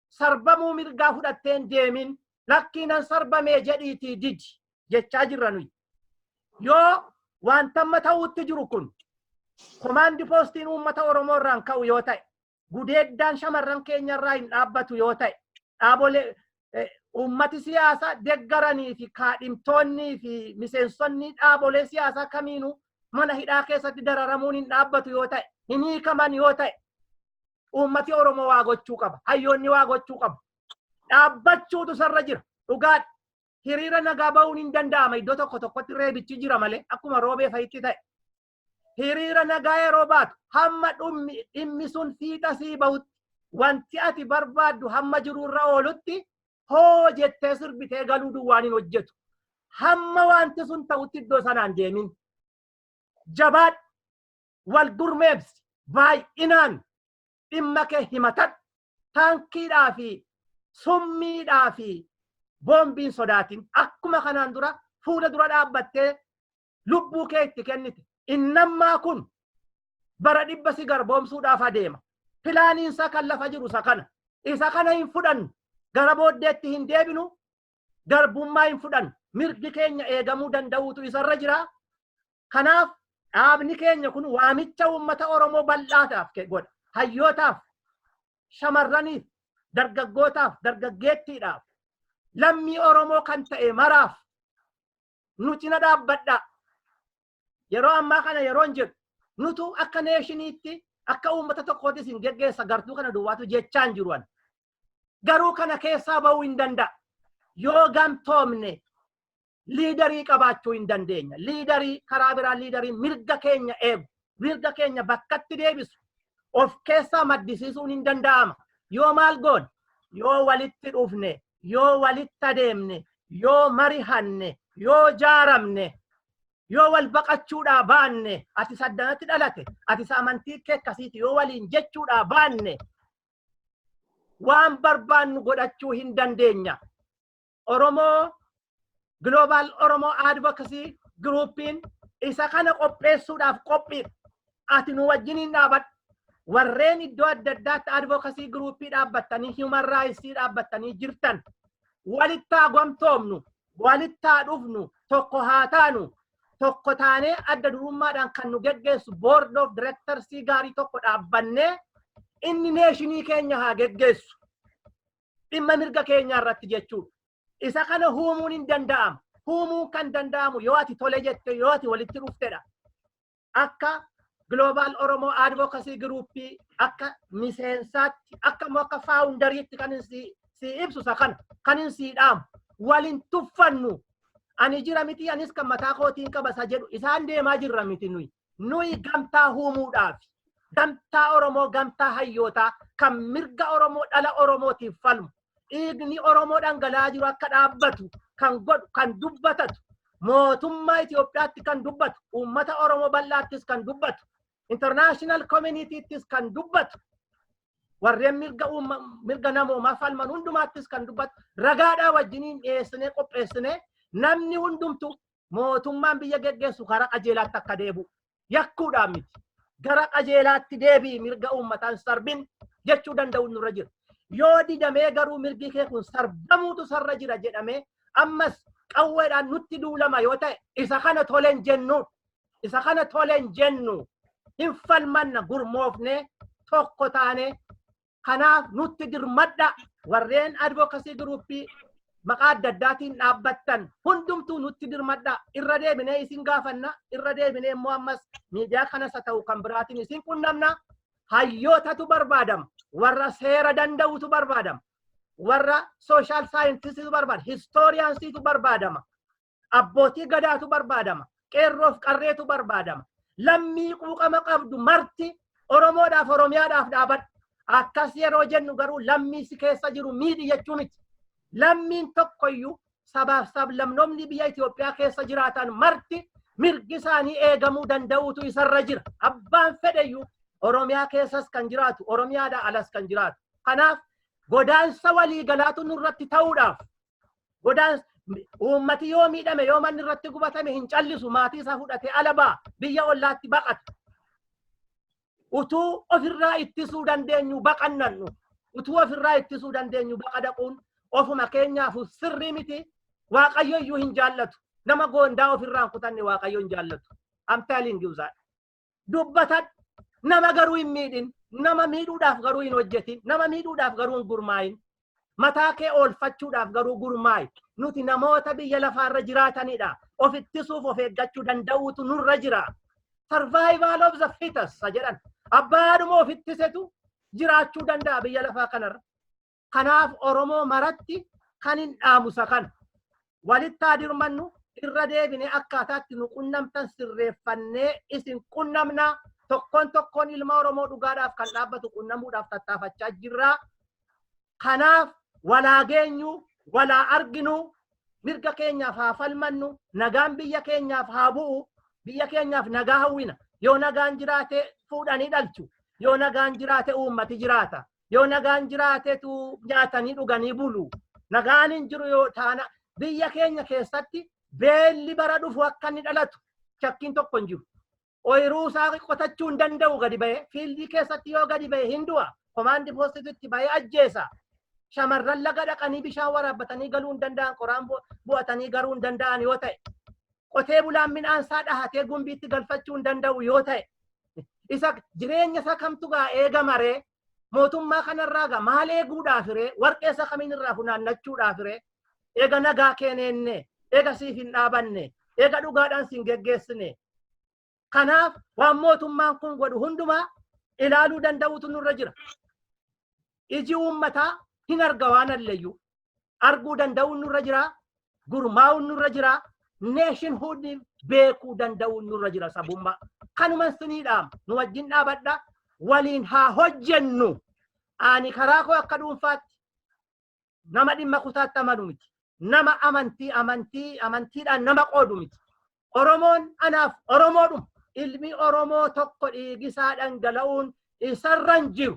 sarbamuu mirgaa fudhattee hin deemin, lakkiinan sarbamee jedhiitii didi jechaa jirra nuyi. Yoo wanta amma ta'uutti jiru kun, command postiin uummata Oromoo irraan ka'u yoo ta'e, gudeeddaan shamarran keenya irraa hin dhaabbatu yoo ta'e, dhaabolee uummati siyaasaa deggaranii fi kaadhimtoonnii fi miseensonni dhaabolee siyaasaa kamiinuu mana hidhaa keessatti dararamuun hin dhaabbatu yoo ta'e, hin hiikaman yoo ta'e, uummati Oromoo waa gochuu qaba. Hayyoonni waa gochuu qabu. Dhaabbachuutu sarra jira. Dhugaadha. Hiriira nagaa ba'uun hin danda'ama, iddoo tokko tokkotti reebichi jira malee, akkuma Roobee fa'itti ta'e. Hiriira nagaa yeroo baatu, hamma dhimmi sun fiixa sii bahutti, wanti ati barbaaddu hamma jirurra oolutti hoo jettee sirbitee galuu duwwaan hin hojjetu. Hamma wanti sun ta'utti iddoo sanaan deemin. Jabaadhu. Wal gurmeebsi. Baay'inaan dhimma kee himatadhu. Taankiidhaa fi summiidhaa fi boombiin sodaatin. Akkuma kanaan dura fuula dura dhaabbattee lubbuu kee itti kennite. Innammaa kun bara 100 si garboomsuudhaaf adeema. Planiinsa kan lafa jiru isa kana. Isa kana hin fudhannu. Gara booddeetti hin deebinu. Garbummaa hin fudhannu. Mirgi keenya eegamuu danda'uutu isarra jira. Kanaaf dhaabni keenya kun waamicha uummata Oromoo bal'aataaf godha. Hayyootaaf, shamarraniif, dargaggootaaf, dargaggeettiidhaaf, lammii Oromoo kan ta'e maraaf nu cina dhaabbadhaa. Yeroo ammaa kana yeroon jedhu, nutu akka nationiitti, akka uummata tokkootis hin geggeessa, gartuu kana duwwaatu jechaan jiru ani. Garuu kana keessaa ba'uu hin danda'a. Yoo gamtoomne leaderii qabaachuu hin dandeenya. Leaderii karaa biraa, leaderii mirga keenya eegu, mirga keenya bakkatti deebisu of keessaa maddisiisuun hin danda'ama. Yoo maal goone? Yoo walitti dhufne, yoo walitti adeemne, yoo marihanne, yoo jaaramne, yoo wal baqachuudhaa baanne, ati saddanatti dhalate, ati isa amantii kee akkasiiti yoo waliin jechuudhaa baanne, waan barbaannu godhachuu hin dandeenya. Oromoo Global Oromoo Advocacy Groupiin isa kana qopheessuudhaaf qophiidha. Ati nu wajjiniin dhaabadhu. Warreen iddoo adda addaatti advocacy groupii dhaabbattanii, human rights dhaabbattanii jirtan, walitti haa gamtoomnu, walitti haa dhufnu, tokko haa taanu, tokko taanee adda durummaadhaan kan nu geggeessu board of directors gaarii tokko dhaabbannee inni nationii keenya haa geggeessu. Dhimma mirga keenyaa irratti jechuudha. Isa kana huumuun hin danda'amu. Huumuun kan danda'amu yoo ati tole jette, yoo ati walitti dhuftedha. Akka Global Oromoo Advocacy Groupii, akka miseensaatti, akka immoo akka founderiitti kan si ibsu isa kana, kan si dhaamu. Walin tuffannu. Ani jira miti, anis kan mataa kootiin qaba isa jedhu isaan deemaa jirra miti nuyi. Nuyi gamtaa huumuudhaaf, gamtaa Oromoo, gamtaa hayyootaa kan mirga Oromoo, dhala Oromootiif falmu, dhiigni Oromoo dhangala'aa jiru akka dhaabbatu kan godhu, kan dubbatatu, mootummaa Itoophiyaatti kan dubbatu, uummata Oromoo bal'aattis kan dubbatu, international communityttis kan dubbatu, warreen mirga namoomaa falman hundumaattis kan dubbatu, ragaadhaa wajjiniin dhiyeessinee qopheessinee, namni hundumtu, mootummaan biyya geggeessu karaa qajeelaatti akka deebi'u, yakkuudhaan miti, gara qajeelaatti deebi'i, mirga uummataan sarbin jechuu danda'u nurra jira. Yoo didamee garuu mirgi kee kun sarbamuutu sarra jira jedhamee ammas qawweedhaan nutti duulama yoo ta'e, isa kana toleen jennu. Isa kana toleen jennu, hin falmanna gurmoofnee tokko taane. Kanaaf nutti dirmadha. Warreen advocacy groupii maqaa adda addaatiin dhaabbattan hundumtuu nutti dirmadha. Irra deebinee isin gaafanna, irra deebinee immoo ammas miidiyaa kanas haa ta'u kan biraatiin isin qunnamna. Hayyootatu barbaadama, warra seera danda'utu barbaadama. Warra social scientistiitu barbaada. Historiansiitu barbaadama. Abbootii gadaatu barbaadama. Qeerroof qarreetu barbaadama. Lammii quuqama qabdu marti Oromoodhaaf, Oromiyaadhaaf dhaabadhu. Akkas yeroo jennu garuu lammii si keessa jiru miidhi jechuu miti. Lammiin tokkoyyuu, sabaaf sablamnoonni biyya Itoophiyaa keessa jiraatan marti mirgi isaanii eegamuu danda'uutu isarra jira. Abbaan fedheyyuu Oromiyaa keessas kan jiraatu, Oromiyaadhaa alas kan jiraatu. Kanaaf godaansa waliigalaatu nurratti ta'uudhaaf, godaansa uummati yoo miidhame, yoo manni irratti gubatame, hin callisu, maatii isaa fudhatee ala ba'a, biyya ollaatti baqata. Utuu ofirraa ittisuu dandeenyu baqannannu, utuu ofirraa ittisuu dandeenyu baqa dhaquun ofuma keenyaaf sirrii miti. Waaqayyo iyyuu hin jaallatu. Nama goondaa ofirraa hin kutanne Waaqayyo hin jaallatu. I'm telling you that. Dubbatadhu. Nama garuu hin miidhin. Nama miidhuudhaaf garuu hin hojjetin. Nama miidhuudhaaf garuu hin gurmaa'in. Mataa kee oolfachuudhaaf garuu gurmaa'i. Nuti namoota biyya lafaarra jiraatanidha. Of ittisuuf of eeggachuu danda'uutu nurra jira. Survival of the fittest jedhan. Abbaadhuma of ittisetu jiraachuu danda'a biyya lafaa kanarra. Kanaaf Oromoo maratti kan hin dhaamusa kana. Walitti haa dirmannu, irra deebinee akkaataatti nu qunnamtan sirreeffannee isin qunnamna. Tokkoon tokkoon ilma Oromoo dhugaadhaaf kan dhaabbatu qunnamuudhaaf tattaafachaa jirra. Kanaaf walaa geenyu, walaa arginu, mirga keenyaaf haa falmannu, nagaan biyya keenyaaf haa bu'u, biyya keenyaaf nagaa hawwina. Yoo nagaan jiraate fuudhanii dhalchu. Yoo nagaan jiraate uummati jiraata. Yoo nagaan jiraatetu nyaatanii dhuganii bulu. Nagaan hin jiru yoo taana biyya keenya keessatti beelli bara dhufu akka inni dhalatu shakkiin tokko hin jiru. Ooyiruu isaa qotachuu hin danda'u gadi ba'ee, field keessatti yoo gadi ba'e hin du'a. Command postiitu ba'ee ajjeesa. Shamarran laga dhaqanii bishaan waraabbatanii galuu hin danda'an, qoraan bu'atanii garuu hin danda'an yoo ta'e. Qotee bulaan midhaan isaa dhahatee gumbiitti galfachuu hin danda'u yoo ta'e. Isa jireenya isa kamtu gaa eegama ree? Mootummaa kanarraa gaa maal eeguudhaaf ree? Warqee isa kamiin irraa funaannachuudhaaf ree? Eega nagaa kenneenne, eega siif hin dhaabanne, eega dhugaadhaan siin geggeessine. Kanaaf waan mootummaan kun godhu hundumaa ilaaluu danda'utu nurra jira. Iji uummataa hin arga waan alleeyyuu. Arguu danda'uun nurra jira. Gurmaa'uun nurra jira. Nationhood beekuu danda'uun nurra jira, sabummaa. Kanuman sinii dhaama. Nu wajjin dhaabadha. Waliin haa hojjennu. Ani karaa koo akka dhuunfaatti nama dhimma kutaatti amanu miti. Nama amantii amantii amantiidhaan nama qoodu miti. Oromoon anaaf Oromoodhuma. Ilmi Oromoo tokko dhiigisaa dhangala'uun isarra hin jiru.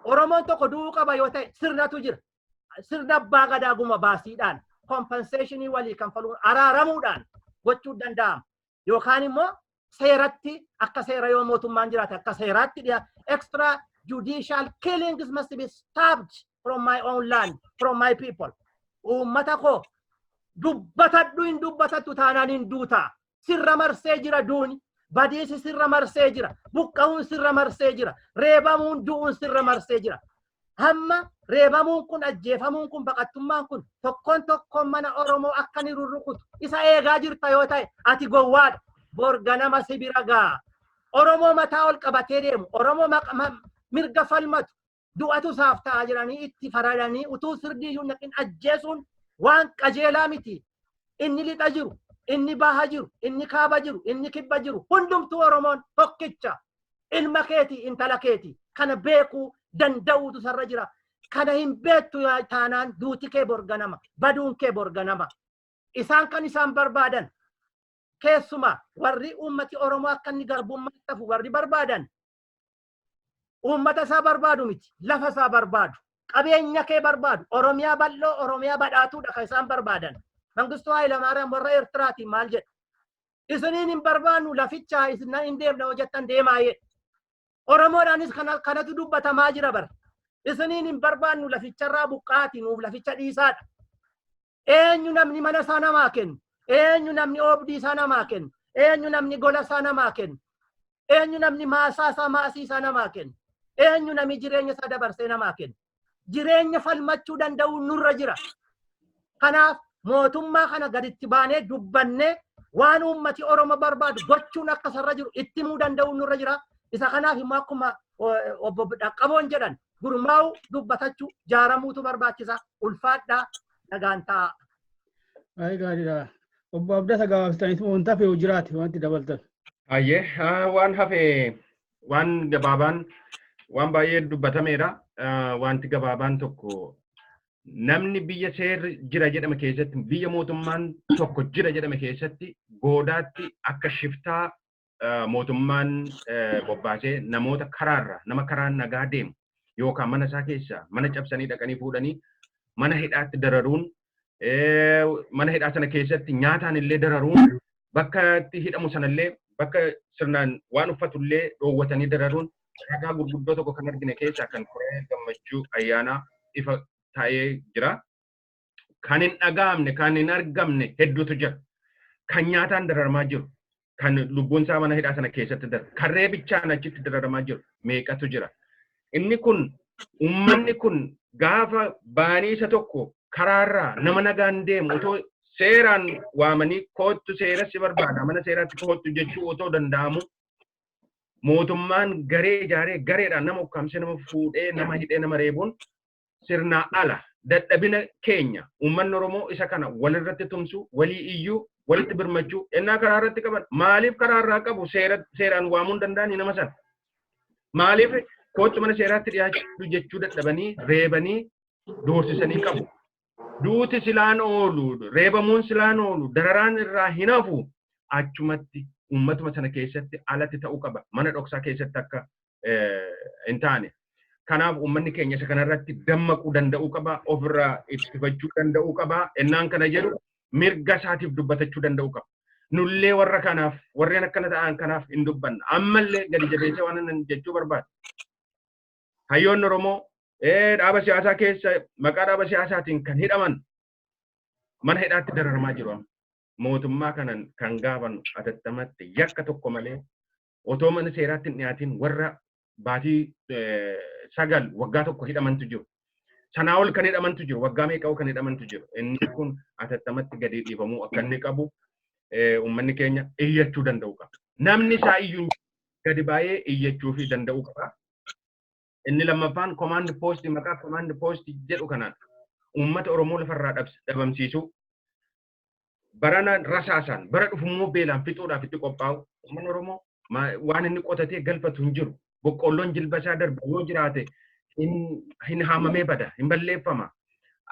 Oromoon tokko du'uu qaba yoo ta'e sirnatu jira. Sirna abbaa gadaa guma baasiidhaan compensation walii kanfaluun araaramuudhaan gochuu danda'ama. Yookaan immoo seeratti, akka seera yoo mootummaan jiraate akka seeraatti dhiya. Extra judicial killings must be stopped from my own land, from my people. Uummata koo dubbatadhu, hin dubbatattu taanaan hin duutaa. Sirra marsee jira duuni. Badiisi sirra marsee jira. Buqqa'uun sirra marsee jira. Reebamuun, du'uun sirra marsee jira. Hamma reebamuun kun, ajjeefamuun kun, baqattummaan kun tokkoon tokkoon mana Oromoo akka inni rurrukutu isa eegaa jirta yoo ta'e ati gowwaadha. Borga nama si bira gaa. Oromoo mataa ol qabatee deemu, Oromoo mirga falmatu, du'atu isaaf ta'a jedhanii itti faradanii utuu sirdiiyyuu naqin ajjeesuun waan qajeelaa miti. Inni lixa jiru, inni baha jiru, inni kaaba jiru, inni kibba jiru, hundumtuu Oromoon tokkicha. Ilma keeti, intala keeti. Kana beekuu danda'uutu sarra jira. Kana hin beektu taanaan duuti kee borganama, baduun kee borganama. Isaan kan isaan barbaadan, keessumaa warri uummati Oromoo akka inni garbummaatti hafu warri barbaadan, uummata isaa barbaadu miti, lafa isaa barbaadu, qabeenya kee barbaadu, Oromiyaa bal'oo, Oromiyaa badhaatuudha kan isaan barbaadan. Mangistuu Hayilamaariyaam warra Eertiraatiin maal jedha? "Isiniin hin barbaannu, lafichaa isin hin deemna hojjettan deemaa" jedhe. Oromoodhaanis kanatu dubbatamaa jira bara. Isiniin hin barbaannu, laficharraa buqqaati, nuuf laficha dhiisaadha. Eenyu namni mana isaa namaa kennu? Eenyu namni oobdii isaa namaa kennu? Eenyu namni gola isaa namaa kennu? Eenyu namni maasaa isaa, maasii isaa namaa kennu? Eenyu namni jireenya isaa dabarsee namaa kennu? Jireenya falmachuu danda'u nurra jira. Kanaaf mootummaa kana gaditti baanee dubbannee waan uummati Oromoo barbaadu gochuun akka sarra jiru itti himuu danda'u nurra jira. Isa kanaaf immoo akkuma obbo Dhaqqaboon jedhan Gurmaa'u, dubbatachuu, jaaramuutu barbaachisa. Ulfaadhaa, nagaan ta'a. Baay'ee gaariidha. Obbo Abdata, gabaabsitaniitu wanta hafe yoo jiraate wanti dabaltan. Hayyee, waan hafe waan gabaabaan waan baay'ee dubbatameera. Wanti gabaabaan tokko, namni biyya seerri jira jedhame keessatti, biyya mootummaan tokko jira jedhame keessatti, goodaatti akka shiftaa mootummaan bobbaasee namoota karaarra, nama karaan nagaa deemu yookaan mana isaa keessaa mana cabsanii dhaqanii fuudhanii mana hidhaatti dararuun, mana hidhaa sana keessatti nyaataan illee dararuun, bakka itti hidhamu sanallee bakka sirnaan waan uffatullee dhoowwatanii dararuun, ragaa gurguddoo tokko kan argine keessaa kan Koree Gammachuu Ayyaanaa ifa ta'ee jira. Kan hin dhaga'amne, kan hin argamne hedduutu jira. Kan nyaataan dararamaa jiru, kan lubbuun isaa mana hidhaa sana keessatti darbe, kan reebichaan achitti dararamaa jiru meeqatu jira. Inni kun, uummanni kun gaafa baanii isa tokko karaarraa nama nagaan deemu otoo seeraan waamanii, "Koottu, seera si barbaada, mana seeraatti koottu," jechuu otoo danda'amu, mootummaan garee ijaaree gareedhaan nama ukkaamsee, nama fuudhee, nama hidhee, nama reebuun sirnaa ala. Dadhabina keenya, uummanni Oromoo isa kana walirratti tumsu, walii iyyuu, walitti birmachuu. Ennaa karaa irratti qaban maaliif karaa irraa qabu? Seeraan waamuu hin danda'anii? Nama sana maaliif "Koottu, mana seeraatti dhiyaachuu" jechuu dadhabanii reebanii doorsisanii qabu? Duuti silaan oolu, reebamuun silaan oolu, dararaan irraa hin hafu. Achumatti uummatuma sana keessatti alatti ta'uu qaba. Mana dhoksaa keessatti akka hin taane. Kanaaf uummanni keenya isa kanarratti dammaquu danda'uu qaba. Ofirraa ittifachuu danda'uu qaba. Ennaan kana jedhu, mirga isaatiif dubbatachuu danda'uu qaba. Nullee warra kanaaf, warreen akkana ta'an kanaaf hin dubbanna. Ammallee gadi jabeessee waan nan jechuu barbaada. Hayyoonni Oromoo dhaaba siyaasaa keessa maqaa dhaaba siyaasaatiin kan hidhaman mana hidhaatti dararamaa jiru amma. Mootummaa kanan kan gaafannu, atattamatti yakka tokko malee otoo mana seeraatti hin dhiyaatiin warra baatii 9, waggaa tokko hidhamantu jiru. Sanaa ol kan hidhamantu jiru. Waggaa meeqa kan hidhamantu jiru. Inni kun atattamatti gadi dhiifamuu akka inni qabu uummanni keenya iyyachuu danda'u qaba. Namni isaa iyyuu gadi baay'ee iyyachuu fi danda'uu qaba. Inni lammaffaan, command post, maqaa command post jedhu kanaan uummata Oromoo lafarraa dhabamsiisuu, barana rasaasaan, bara dhufummoo beelaan fixuudhaaf itti qophaa'u. Uummanni Oromoo waan inni qotatee galfatu hin jiru. Boqqolloon jilba isaa darba yoo jiraate hin haamamee bada, hin balleeffama.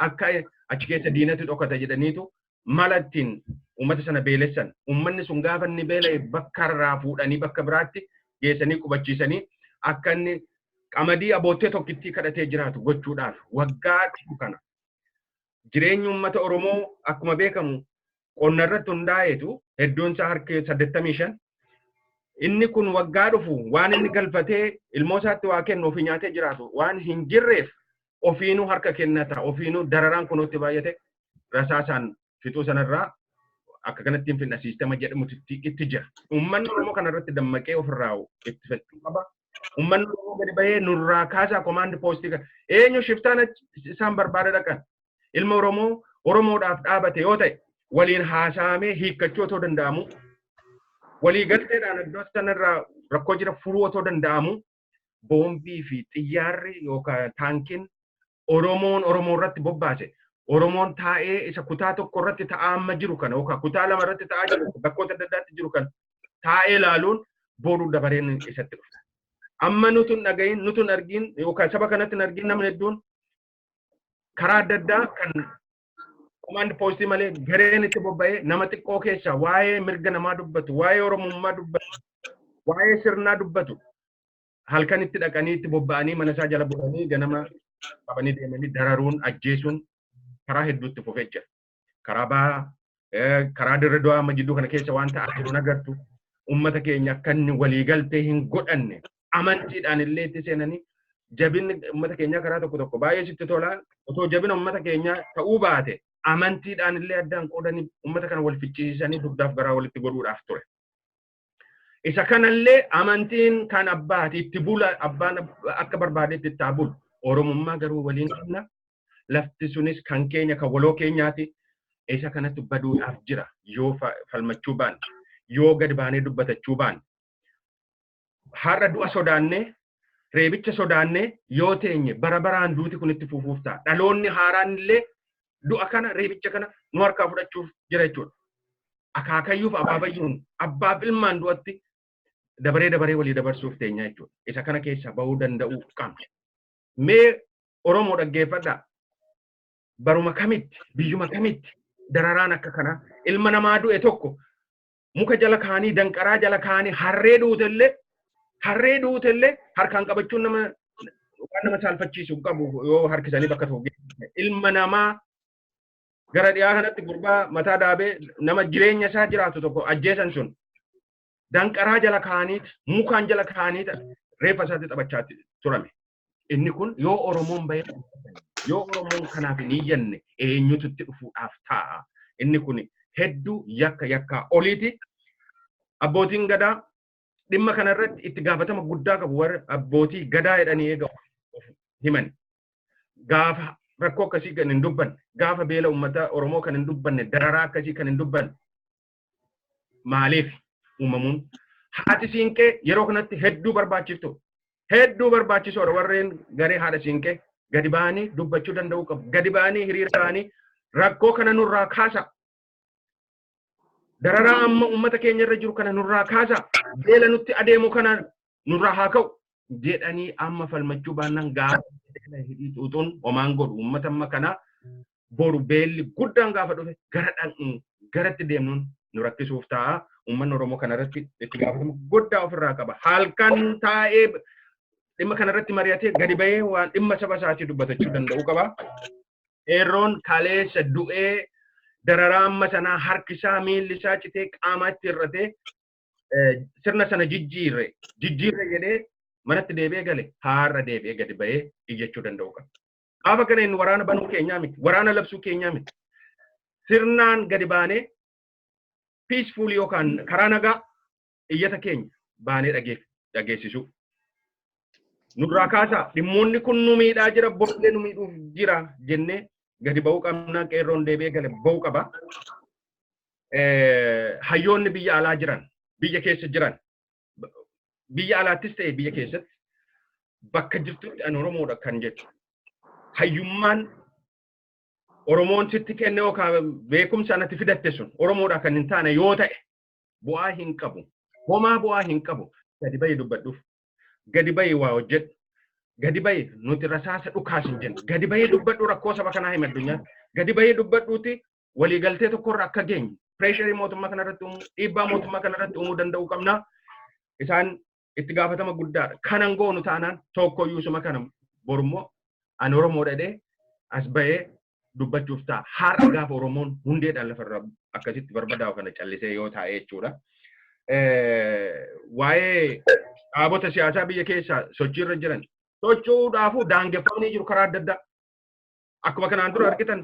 Akka achi keessa diinatu dhokata jedhaniitu mala ittiin uummata sana beelessan. Uummanni sun gaafa inni beela'e bakka irraa fuudhanii bakka biraatti geessanii qubachiisanii akka inni qamadii aboottee tokkittii kadhatee jiraatu gochuudhaaf waggaa dhufu kana. Jireenyi uummata Oromoo akkuma beekamu qonna irratti hundaa'eetu, hedduun isaa harki 85. Inni kun waggaa dhufu waan inni galfatee ilmoo isaatti waa kennu, ofii nyaatee jiraatu waan hin jirreef, ofiinuu harka kennata, ofiinuu dararaan kunuutti baay'ate rasaasaan fixuu sanarraa akka kanatti hin finna siistama jedhamutu itti jira. Uummanni Oromoo kanarratti dammaqee ofirraa ittifachuu qaba. Uummanni Oromoo gadi bahee nurraa kaasaa command post kana. Eenyu shiftaan isaan barbaada dhaqan? Ilma Oromoo Oromoodhaaf dhaabate yoo ta'e waliin haasa'amee hiikkachuu otoo danda'amu, walii galteedhaan iddoo sanarraa rakkoo jira furuu otoo danda'amu, boombii fi xiyyaarri yookaan taankiin Oromoon Oromoo irratti bobbaase, Oromoon taa'ee isa kutaa tokko irratti ta'aa amma jiru kana yookaan kutaa lama irratti ta'aa jiru, bakkoota adda addaatti jiru kana taa'ee ilaaluun, boruu dabareen isatti dhufa. Amma nutu hin dhagahin, nutu hin argin, yookaan saba kanatti hin argin, namni hedduun karaa adda addaa kan command post malee gareen itti bobba'ee nama xiqqoo keessa waa'ee mirga namaa dubbatu, waa'ee Oromummaa dubbatu, waa'ee sirnaa dubbatu halkan itti dhaqanii itti bobba'anii mana isaa jala bulanii ganama qabanii deemanii dararuun, ajjeesuun karaa hedduutti fufee jira. Karaa bahaa, karaa Dirree Dawaa amma jidduu kana keessa waan ta'aa jiru agartu. Uummata keenya akka inni waliigaltee hin godhanne amantiidhaan illee itti seenanii, jabinni uummata keenyaa karaa tokko tokko baay'ee sitti tola. Otoo jabina uummata keenyaa ta'uu baate, amantiidhaan illee addaan qoodanii uummata kana wal ficcisiisanii dugdaaf garaa walitti godhuudhaaf ture. Isa kanallee amantiin kan abbaati itti bula, abbaan akka barbaadetti itti haa bulu. Oromummaa garuu waliin qabna. Lafti sunis kan keenya, kan waloo keenyaati. Isa kanatti baduudhaaf jira yoo falmachuu baanne, yoo gadi baanee dubbatachuu baanne. Har'a du'a sodaannee Reebicha sodaannee yoo teenye bara baraan duuti kun itti fufuuf ta'a. Dhaloonni haaraan illee du'a kana, reebicha kana nu harkaa fudhachuuf jira jechuudha. Akaakayyuuf abaabayyuun, abbaaf ilmaan du'atti dabaree dabaree walii dabarsuuf teenya jechuudha. Isa kana keessaa bahuu danda'uu qabna. Mee Oromoo dhaggeeffadhaa. Baruma kamitti, biyyuma kamitti dararaan akka kanaa? Ilma namaa du'e tokko muka jala kaanii, danqaraa jala kaanii, harree duutellee harkaan qabachuun nama waan nama saalfachiisu hin qabu yoo harkisanii bakka tokko geessan. Ilma namaa gara dhiyaa kanatti gurbaa mataa daabee nama jireenya isaa jiraatu tokko ajjeesan sun danqaraa jala kaanii, mukaan jala kaanii reeffa isaatti taphachaa turame. Inni kun yoo Oromoon bahee, yoo Oromoon kanaaf hin iyyanne, eenyutu itti dhufuudhaaf ta'a? Inni kun hedduu yakka yakkaa oliiti. Abbootiin gadaa dhimma kanarratti itti gaafatama guddaa qabu. Warra abbootii gadaa jedhanii eega of himan. Gaafa rakkoo akkasii kan hin dubbanne, gaafa beela uummata Oromoo kan hin dubbanne, dararaa akkasii kan hin dubbanne maaliif uumamuun? Haati siinqee yeroo kanatti hedduu barbaachiftu. Hedduu barbaachisoodha. Warreen garee haadha siinqee gadi ba'anii dubbachuu danda'uu qabu. Gadi ba'anii, hiriira ba'anii rakkoo kana nurraa kaasa. Dararaa amma uummata keenya irra jiru kana nurraa kaasa. Beela nutti adeemu kana nurraa haa ka'u jedhanii amma falmachuu baannaan, gaafa hidhii xuuxuun homaan godhu. Uummata amma kana boru beelli guddaan gaafa dhufe gara dhaqnu, garatti deemnuun nu rakkisuuf ta'a. Uummanni Oromoo kanarratti itti gaafatama guddaa ofirraa qaba. Halkan taa'ee dhimma kanarratti mari'atee gadi bahee waan dhimma saba isaatii dubbatachuu danda'uu qaba. Qeerroon kaleessa du'ee, dararaa amma sanaa, harki isaa miilli isaa citee, qaamatti hir'atee, sirna sana jijjiirre jijjiirre jedhee manatti deebi'ee gale, haarra deebi'ee gadi bahee iyyachuu danda'uu qaba. Gaafa kana inni waraana banuu keenyaa miti, waraana labsuu keenyaa miti. Sirnaan gadi baanee peaceful yookaan karaa nagaa iyyata keenya baanee dhageessisuu. Nurraa kaasaa, dhimmoonni kun nu miidhaa jira, borullee nu miidhuuf jira jennee gadi ba'uu qabna. Qeerroon deebi'ee gale ba'uu qaba. Hayyoonni biyya alaa jiran, biyya keessa jiran, biyya alaattis ta'e biyya keessatti, bakka jirtutti ani Oromoodha kan jettu. Hayyummaan Oromoon sitti kenne yookaan beekumsa anatti fidatte sun Oromoodha kan hin taane yoo ta'e bu'aa hin qabu. Homaa bu'aa hin qabu. Gadi bahi dubbadhuuf. Gadi bahi waa hojjedhu. Gadi bahi, nuti rasaasa dhukaas hin jennu. Gadi bahii dubbadhu, rakkoo saba kanaa hima addunyaa. Gadi bahii dubbadhuuti waliigaltee tokkorra akka geenyu. Pressure mootummaa kanarratti uumuu, dhiibbaa mootummaa kanarratti uumuu danda'uu qabna. Isaan itti gaafatama guddaadha. Kanan goonu taanaan tokkoyyuu suma kana borummoo ani Oromoo dhadhee as bahee dubbachuuf ta'a. Har'a gaafa Oromoon hundeedhaan lafarra akkasitti barbadaa'u kana callisee yoo taa'e jechuudha. Waa'ee dhaabota siyaasaa biyya keessaa sochiirra jiran, socho'uudhaafuu daangeffamanii jiru karaa adda addaa. Akkuma kanaan dura argitan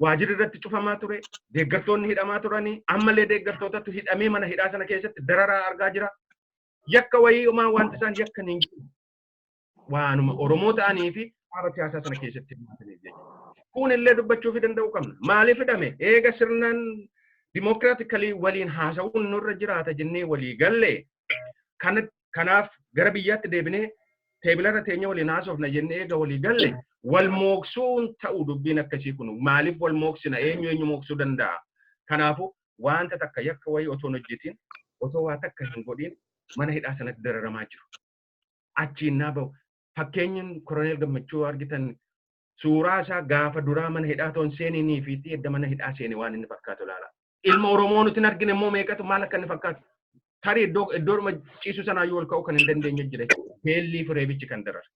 waajirri irratti cufamaa ture, deeggartoonni hidhamaa turanii, ammallee deeggartootatu hidhamee mana hidhaa sana keessatti dararaa argaa jira. Yakka wayii homaa wanti isaan yakkan hin jiru. Waanuma Oromoo ta'anii fi dhaaba siyaasaa sana keessatti hirmaataniif jechuudha. Kun illee dubbachuu fi danda'uu qabna. Maaliif hidhame? Eega sirnaan democratically waliin haasa'uun nurra jiraata jennee walii galle, kanaaf gara biyyaatti deebinee teebilarra teenya waliin haasofna jennee eega walii galle, wal mooksuun ta'u dubbiin akkasii kun maaliif wal mooksina? Eenyu eenyu mooksuu danda'a? Kanaafuu wanta takka yakka wayii otoo hin hojjetin, otoo waa takka hin godhin mana hidhaa sanatti dararamaa jiru. Achiin naa bahu. Fakkeenyiin Koroneel Gammachuu argitan, suuraa isaa gaafa duraa mana hidhaa toon seeninii fi edda mana hidhaa seene waan inni fakkaatu ilaala. Ilma Oromoo nuti hin argine immoo meeqatu maal akka inni fakkaatu? Tarii iddoo iddoodhuma ciisu sanaayyuu ol ka'uu kan hin dandeenye jira. Beellii fi reebichi kan darara.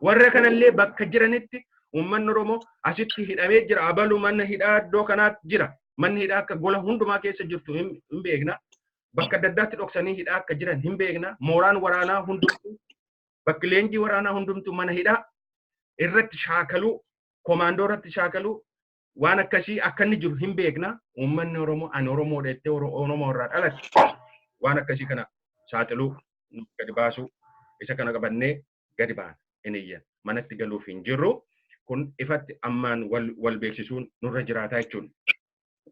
Warra kanallee bakka jiranitti uummanni Oromoo asitti hidhamee jira. Abalu mana hidhaa iddoo kanaatti jira. Manni hidhaa akka gola hundumaa keessa jirtu hin beekna. Bakka adda addaatti dhoksanii hidhaa akka jiran hin beekna. Mooraan waraanaa hundumtuu, bakki leenjii waraanaa hundumtuu mana hidhaa irratti shaakaluu, komaandoo irratti shaakaluu, waan akkasii akka inni jiru hin beekna. Uummanni Oromoo ani Oromoodha jettee Oromoo irraa dhalate waan akkasii kana saaxiluu, gadi baasuu, isa kana qabannee gadi baana hin iyyan. Manatti galuuf hin jirru. Kun ifatti ammaan wal beeksisuun nurra jiraataa jechuudha.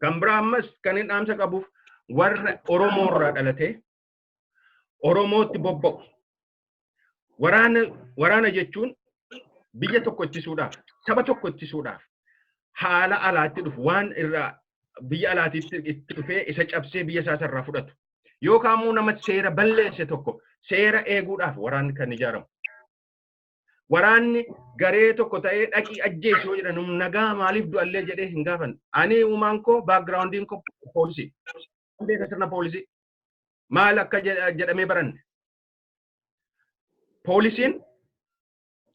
Kan biraa ammas kan hin dhaamsa qabuuf warra Oromoo irraa dhalatee Oromootti bobba'u. Waraana jechuun biyya tokko ittisuudhaaf, saba tokko ittisuudhaaf haala alaatti dhufu waan irraa biyya alaatiitti itti dhufee isa cabsee biyya isaa irraa fudhatu. Yookaan immoo nama seera balleesse tokko seera eeguudhaaf waraanni kan ijaaramu. Waraanni garee tokko ta'ee dhaqii ajjeesi yoo jedhan nagaa maaliif du'allee jedhee hin gaafan. Ani uumaan koo backgroundiin koo poolisii. Beeka sirna poolisii. Maal akka jedhamee baranne. Poolisiin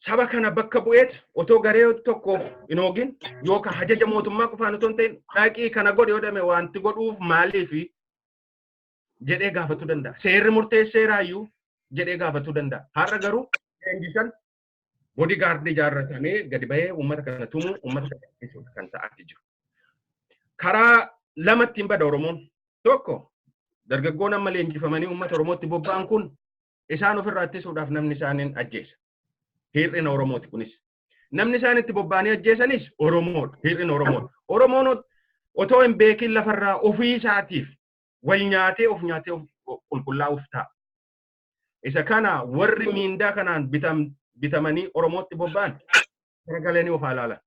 saba kana bakka bu'eet otoo garee tokkoof hin oogin yookaan ajaja mootummaa qofaan otoo hin ta'in dhaqii kana godhe yoo jedhame wanti godhuuf maaliifi jedhee gaafachuu danda'a. Seerri murteesseeraayyuu jedhee gaafachuu danda'a. Har'a garuu leenjisan bodyguardii ijaarratamee gadi bahee uummata kana tumuu, uummata kana ajjeesuudha kan ta'aa jiru. Karaa lamatti hin bada Oromoon. Tokko, dargaggoon amma leenjifamanii uummata Oromootti bobba'an kun isaan ofirraa ittisuudhaaf namni isaaniin ajjeesa. Hir'ina Oromooti kunis. Namni isaan itti bobba'anii ajjeesanis Oromoodha. Hir'ina Oromoodha. Oromoon otoo hin beekin lafarraa ofii isaatiif wal nyaatee of nyaatee of qulqullaa'uuf ta'a. Isa kana warri miindaa kanaan bitamanii Oromootti bobba'an garagalanii of haa.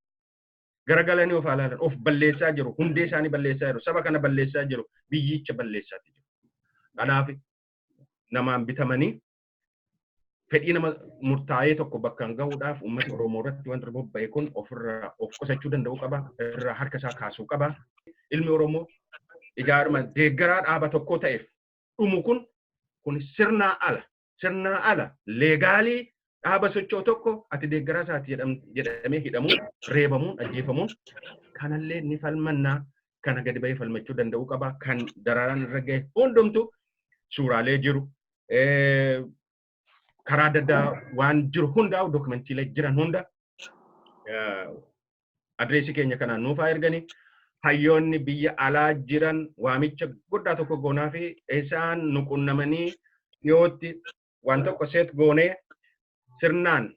Garagalanii of haa, of balleessaa jiru. Hundee isaanii balleessaa jiru. Saba kana balleessaa jiru. Biyyicha balleessaa jiru. Kanaaf namaan bitamanii fedhii nama murtaa'ee tokko bakkaan gahuudhaaf uummata Oromoo irratti wanta bobba'e kun ofirraa of qusachuu danda'uu qaba. Irraa harka isaa kaasuu qaba. Ilmi Oromoo ijaarama deeggaraa dhaaba tokko ta'eef dhumu kun sirnaa ala, sirnaa ala legalii dhaaba socho'u tokko ati deeggaraa isaati jedhamee hidhamuun, reebamuun, ajjeefamuun kanallee ni falmannaa. Kana gadi bahee falmachuu danda'uu qaba. Kan dararaan irra gahe hundumtu suuraalee jiru, karaa adda addaa waan jiru hundaa'u, documentiilee jiran hunda adreesii keenya kanaan nuufaa erganii. Hayyoonni biyya alaa jiran waamicha guddaa tokko goonaa fi isaan nu qunnamanii dhiyootti waan tokko seet goonee sirnaan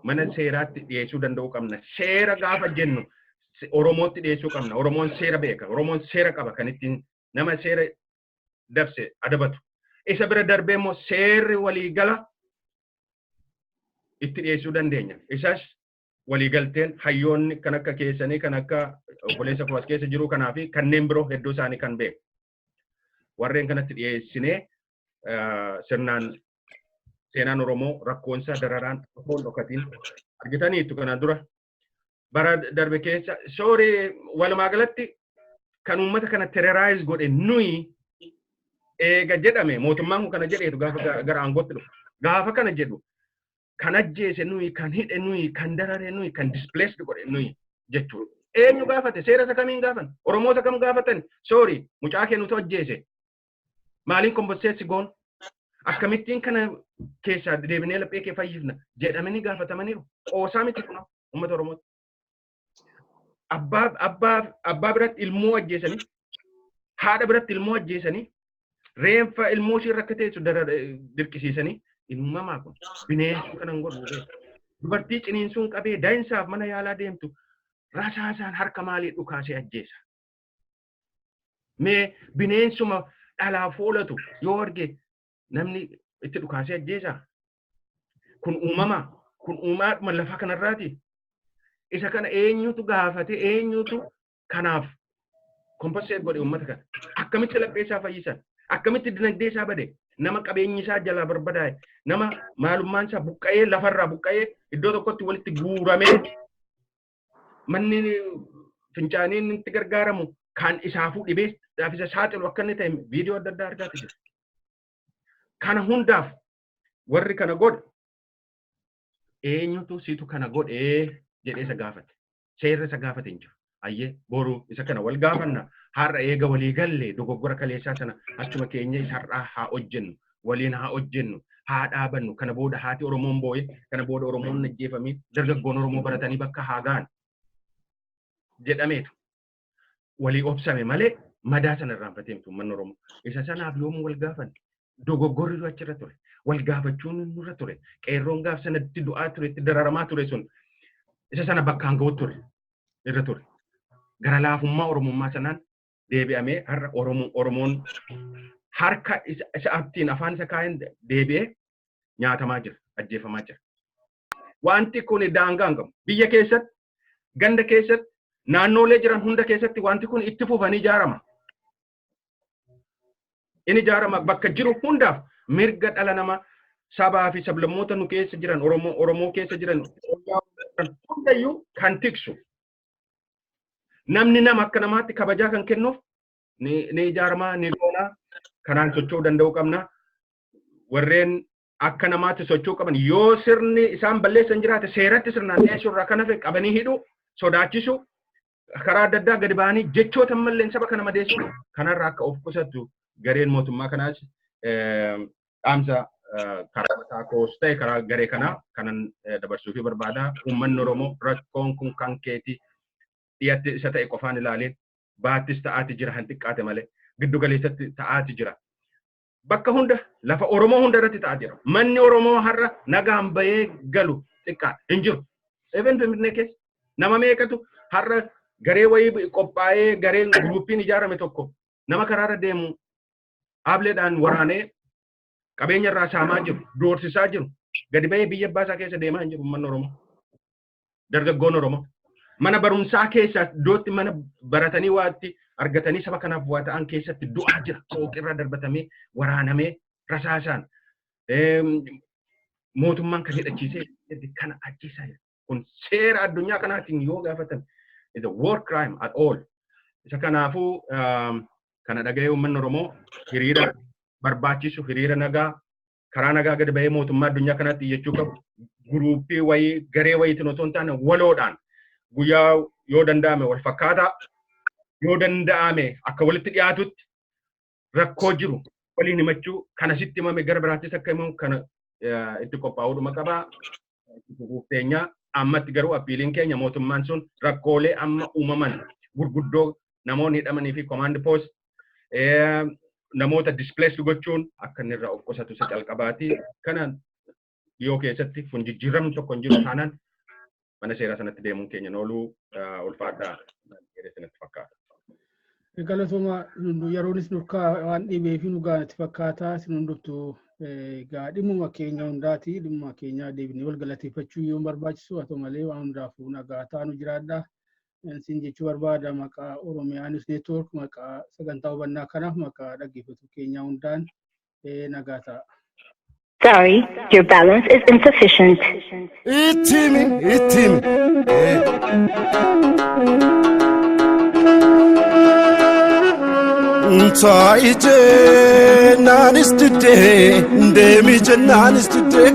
mana seeraatti dhiyeessuu danda'uu qabna. Seera gaafa jennu Oromootti dhiyeessuu qabna. Oromoon seera beeka. Oromoon seera qaba kan ittiin nama seera dabse adabatu. Isa bira darbee immoo seerri waliigala itti dhiyeessuu dandeenya. Isas waliigalteen hayyoonni kan akka keessanii, kan akka obboleessa koo as keessa jiru kanaa fi kanneen biroo hedduu isaanii kan beeku. Warreen kanatti dhiyeessinee sirnaan seenaan Oromoo rakkoonsaa dararaan osoo hin dhokatiin argitaniittu. Kanaan dura bara darbe keessa, sorry, walumaa galatti kan uummata kana terrorize godhe nuyi eega jedhame, mootummaan kun kana jedheetu gaafa gara aangootti dhufu. Gaafa kana jedhu kan ajjeese nuyi, kan hidhe nuyi, kan darare nuyi, kan displaced godhe nuyi jechuudha. Eenyu gaafate? Seera isa kamiin gaafan? Oromoota kam gaafatan? Sorry, mucaa kee nutu ajjeese. Maaliin compensate goon? Akkamittiin kana keessaa deebinee laphee kee fayyifna jedhamanii gaafatamaniiru. Qoosaa miti kun uummata Oromooti. Abbaa biratti ilmoo ajjeesanii, haadha biratti ilmoo ajjeesanii, reenfa ilmoo ishee irra akka teessu dirqisiisanii, ilmamaa kun bineensuu kanan godhu. Dubartii ciniinsuun qabee daa'imsaaf mana yaalaa deemtu rasaasaan harka maalii dhukaasee ajjeesa. Mee bineensuma dhalaaf oolatu yoo arge namni itti dhukaasee ajjeesa. Kun uumama, kun uumaadhuma lafa kanarraati. Isa kana eenyutu gaafate? Eenyutu kanaaf compensate godhe uummata kana? Akkamitti laphee isaa fayyisan? Akkamitti dinagdee isaa bade? Nama qabeenyi isaa jalaa barbadaa'e, nama maalummaan isaa buqqa'ee, lafarraa buqqa'ee iddoo tokkotti walitti guuramee, manni fincaanii inni itti gargaaramu kan isaafuu dhibee isa saaxilu akka inni ta'e viidiyoo adda addaa argaati jira. Kana hundaaf warri kana godhe eenyutu situ kana godhee jedhee isa gaafate? Seerri isa gaafate hin jiru. Ayyee, boru isa kana wal gaafanna. Har'a eega walii galle dogoggora kaleessaa sana achuma keenya isa har'aa haa hojjennu. Waliin haa hojjennu. Haa dhaabannu. Kana booda haati Oromoon boo'e, kana booda Oromoon ajjeefamee, dargaggoon Oromoo baratanii bakka haa ga'an jedhameetu walii obsame malee madaa sana irraanfatee miti uummanni Oromoo. Isa sanaaf yoomuu wal gaafan dogoggorri achirra ture. Wal gaafachuun nurra ture. Qeerroon gaaf sanatti du'aa ture, itti dararamaa ture sun isa sana bakkaan ga'u ture irra ture. Gara laafummaa Oromummaa sanaan deebi'amee har'a Oromoon harka isa ittiin afaan isa kaa'een deebi'ee Nyaatamaa jira, ajjeefamaa jira. Wanti kun daangaa hin qabu. Biyya keessatti, ganda keessatti, naannoolee jiran hunda keessatti wanti kun itti fufanii ijaarama. Inni ijaarama bakka jiru hundaaf mirga dhala namaa sabaa fi sablammoota nu keessa jiran, Oromoo keessa jiran hundayyuu kan tiksu. Namni nama akka namaatti kabajaa kan kennuuf ni ijaarama, ni goona. Kanaan socho'uu danda'uu qabna. Warreen akka namaatti socho'uu qaban yoo sirni isaan balleessan jiraate seeratti sirnaan dhiyeessuu irraa kan hafe qabanii hidhuu, sodaachisuu, karaa adda addaa gadi ba'anii jechoota malleen saba kana madeessuu kanarraa akka of qusattu gareen mootummaa kanaas dhaamsa karaa mataa koos ta'e karaa garee kanaa kanan dabarsuu fi barbaada. Uummanni Oromoo rakkoon kun kan keeti dhiyaatti isa ta'e qofaan ilaaleen baattis ta'aati jira han xiqqaate malee giddu galeessatti ta'aati jira. Bakka hunda lafa Oromoo hunda irratti ta'aa jira. Manni Oromoo har'a nagaan bahee galu xiqqaadha hin jiru. Even Finfinnee keessa nama meeqatu har'a garee wayii qophaa'ee gareen guruupiin ijaarame tokko nama karaarra deemu aableedhaan waraanee qabeenya irraa saamaa jiru, doorsisaa jiru, gadi bahee biyya abbaa isaa keessa deemaa hin jiru uummanni Oromoo. Dargaggoon Oromoo. Mana barumsaa keessa iddootti mana baratanii waatti argatanii saba kanaaf waa ta'an keessatti du'aa jira. Qooqirra darbatamee waraanamee rasaasaan mootummaan kan hidhachiisee kana ajjeesaa jira. Kun seera addunyaa kanaatiin yoo gaafatan is a war crime at all. Isa kanaafuu kana dhaga'ee uummanni Oromoo hiriira barbaachisu, hiriira nagaa, karaa nagaa gadi bahee mootummaa addunyaa kanaatti iyyachuu qabu. Guruuppii wayii garee wayiitiin otoo hin taane waloodhaan guyyaa yoo danda'ame wal fakkaataa, yoo danda'ame akka walitti dhiyaatutti rakkoo jiru waliin himachuu, kana sitti himame gara biraattis akka himamu kana itti qophaa'uudhuma qabaa. Fufuuf teenyaa ammatti garuu appealiin keenya mootummaan sun rakkoolee amma uumaman gurguddoo namoonni hidhamanii fi command post namoota displaced gochuun akka inni irraa of qusatu isa calqabaati. Kana dhiyoo keessatti kun jijjiiramni tokko hin jiru taanaan mana seeraa sanatti deemuun keenya ooluu ulfaadhaa natti fakkaata. Galatooma, yeroonis nurkaa waan dhibee fi nu gaanatti fakkaata. Isin hundumtuu egaa dhimmuma keenya hundaati, dhimmuma keenya deebinee wal galateeffachuu yoo barbaachisu haa ta'u malee waan hundaafuu nagaa taanu jiraadha. Isin jechuu barbaada maqaa Oromiyaa News Network, maqaa sagantaa hubannaa kanaaf, maqaa dhaggeeffatu keenya hundaan nagaa ta'a. Sorry, your balance is insufficient. Ittimi, ittimi. Taa'i jennaanis diddee, deemi jennaanis diddee.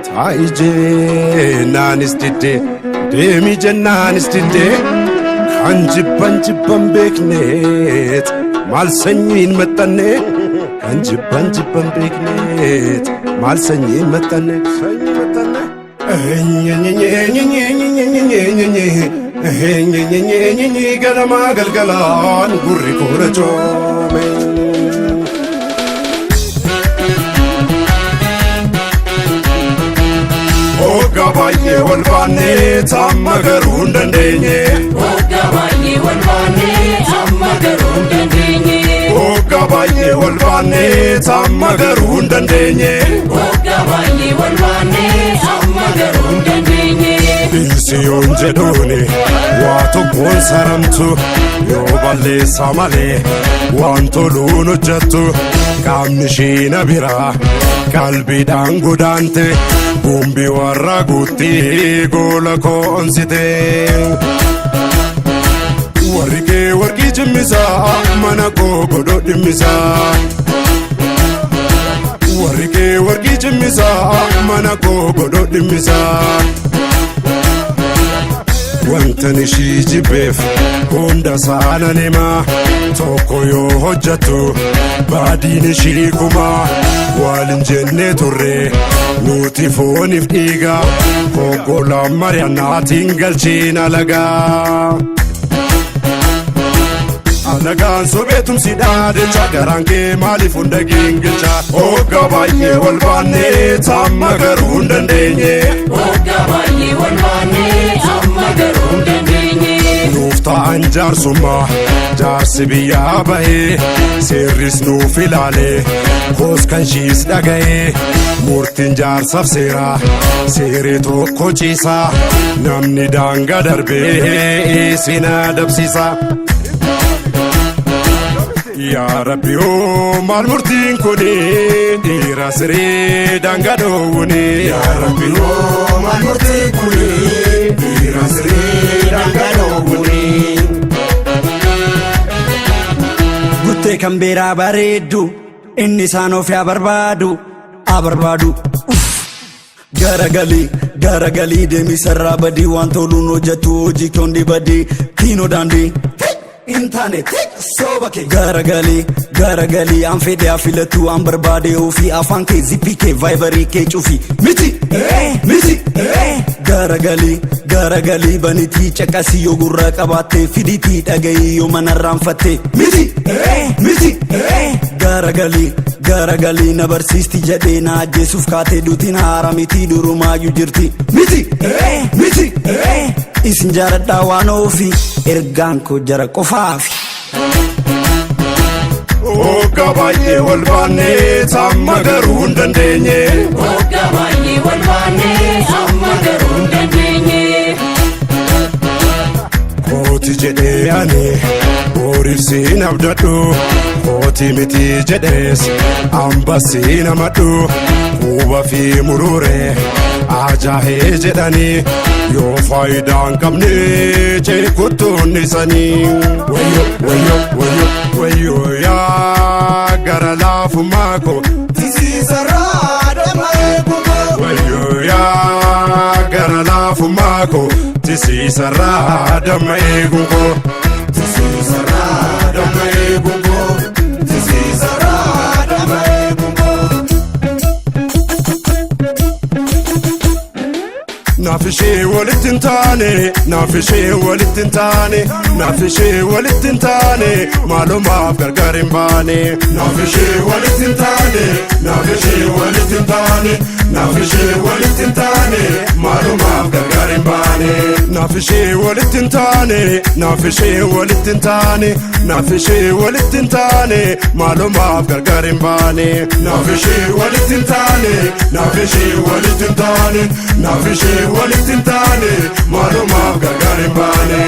Taa'i jennaanis diddee, deemi jennaanis diddee. Kan jibban jibban beekneet maal sanyiin maxxanne, kan jibban jibban beekneet maal sanyiin maxxanne, sanyii maxxanne. Ganamaa galgalaan gurri koora coome. Hogga baay'ee wal baannee tamma garuu hin dandeenye. Hogga baay'ee wal baannee amma garuu hin dandeenye. Hogga baay'ee wal baannee tamma garuu hin dandeenye. Hogga baay'ee wal baannee amma garuu hin dandeenye. Dhiisi yoon jedhuuni waa tokkoon saramtu, yoo balleessa malee waan toluun hojjettu. Qaamni ishii na biraa qalbiidhaan godaante, gumbii warra guutti goola koonsite. Warri kee warqii cimmisaa, mana koo godhoo dhimmisaa. Warri kee warqii cimmisaa, mana koo godhoo dhimmisaa. Wantan ishii jibbeef hunda saanan himaa, tokko yoo hojjettu baadiin ishii kumaa. Waalin jennee turre nuti fooniif dhiiga, hoggolaan mari'annaatiin galchiin alagaa. Alagaan sobeetumsi dhaadhecha, garaan kee maaliif hunda gingilcha? Hogga baay'ee wal baannee tamma garuu hin dandeenye. Hogga baay'ee wal baannee amma garuu hin dandeenye. Nuuf ta'an. Kan jaarsummaa jaarsi biyyaa bahee, seerris nuuf ilaalee, koos kan shiis dhaga'ee, murtiin jaarsaaf seeraa seeree tokko ciisaa, namni daangaa darbee isin adabsiisa. Yaa Rabbi oo, maal murtiin kuni? Dhiira siree daangaa dhoowwuni. Yaa Rabbi oo, maal murtiin kuni? Dhiira siree daangaa dhoowwuni. Guttee kan beeraa bareeddu, inni isaan of haa barbaadu, haa barbaadu. Uff. Garagalii, garagalii, deemii sarraa badii, waan toluun hojjetu hojii kondi badii kiinoo daandii. Hin taane sooba kee. Garagalii, garagalii, an fedhe haa filatu, an barbaade ofii, afaan kee, zippii kee, Viberii kee cufi. Miti, miti. Garagalii, garagalii, banitii caqasii, yoo gurra qabaatte fiditii dhagayii, yoo manarraanfatte. Miti, miti. Garagalii, garagalii, na barsiisti jedhee na ajjeesuuf kaatee, duutiin haara miti, durumaayyuu jirti. Miti, miti. Isin jaaladhaa waan ofi, ergaan koo jara qofaafi. Hoggaa baay'ee wal baannee, amma garuu hin dandeenye. Waggaa baay'ee wal baannee, amma garuu hin dandeenye. Kooti jedhee ani boriif siin abdadhu, kooti miti jedhees ambasii namadhu, quba fi muruure ajaa'ee jedhanii, yoo faayidaa hin qabne ceekuttuun isanii. Wayyo, wayyo, wayyo, wayyo, yaa gara laafummaa koo. Tisiisarraa damma eegumaa. Wayyo, yaa gara laafummaa koo, tisiisarraa damma eeguun koo. Tisiisarraa damma eeguun koo. Tisiisarraa damma eeguun koo. Naaf ishee walitti hin taane, naaf ishee walitti hin taane, naaf ishee walitti hin taane, maalumaaf gargar hin baane. Naaf ishee walitti hin taane, naaf ishee walitti hin taane, naaf ishee walitti hin taane, maalumaaf gargar hin baane. Naaf ishee walitti hin taane, naaf ishee walitti hin taane, naaf ishee walitti hin taane, maalumaaf gargar hin baane. Naaf ishee walitti hin taane, naaf ishee walitti hin taane, naaf ishee walitti hin taane, maalumaaf gargar hin baane.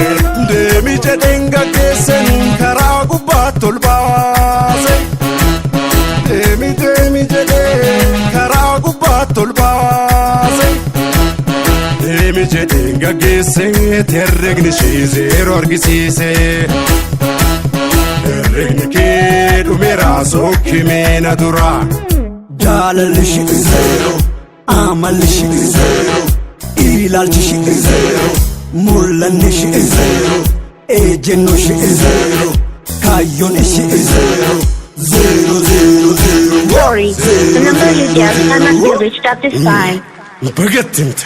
Deemi jedheen gaggeessan karaa gubbaatti ol baase. Deemi, deemi jedhee karaa gubbaatti ol baase. Deemi jedheen gaggeesse, herregni ishee zeeroo argisiise. Herregni kee dhumeera, sokkimee na dura. Jaalalli ishee zeero, amalli ishee zeero, ilaalchi ishee zeero, mul'anni ishee zeero, ejjennoo ishee zeero, kaayyoon ishee zeero, zeero, zeero, zeero. Sorry, the number you dialed cannot be reached at this time. Bagattimte.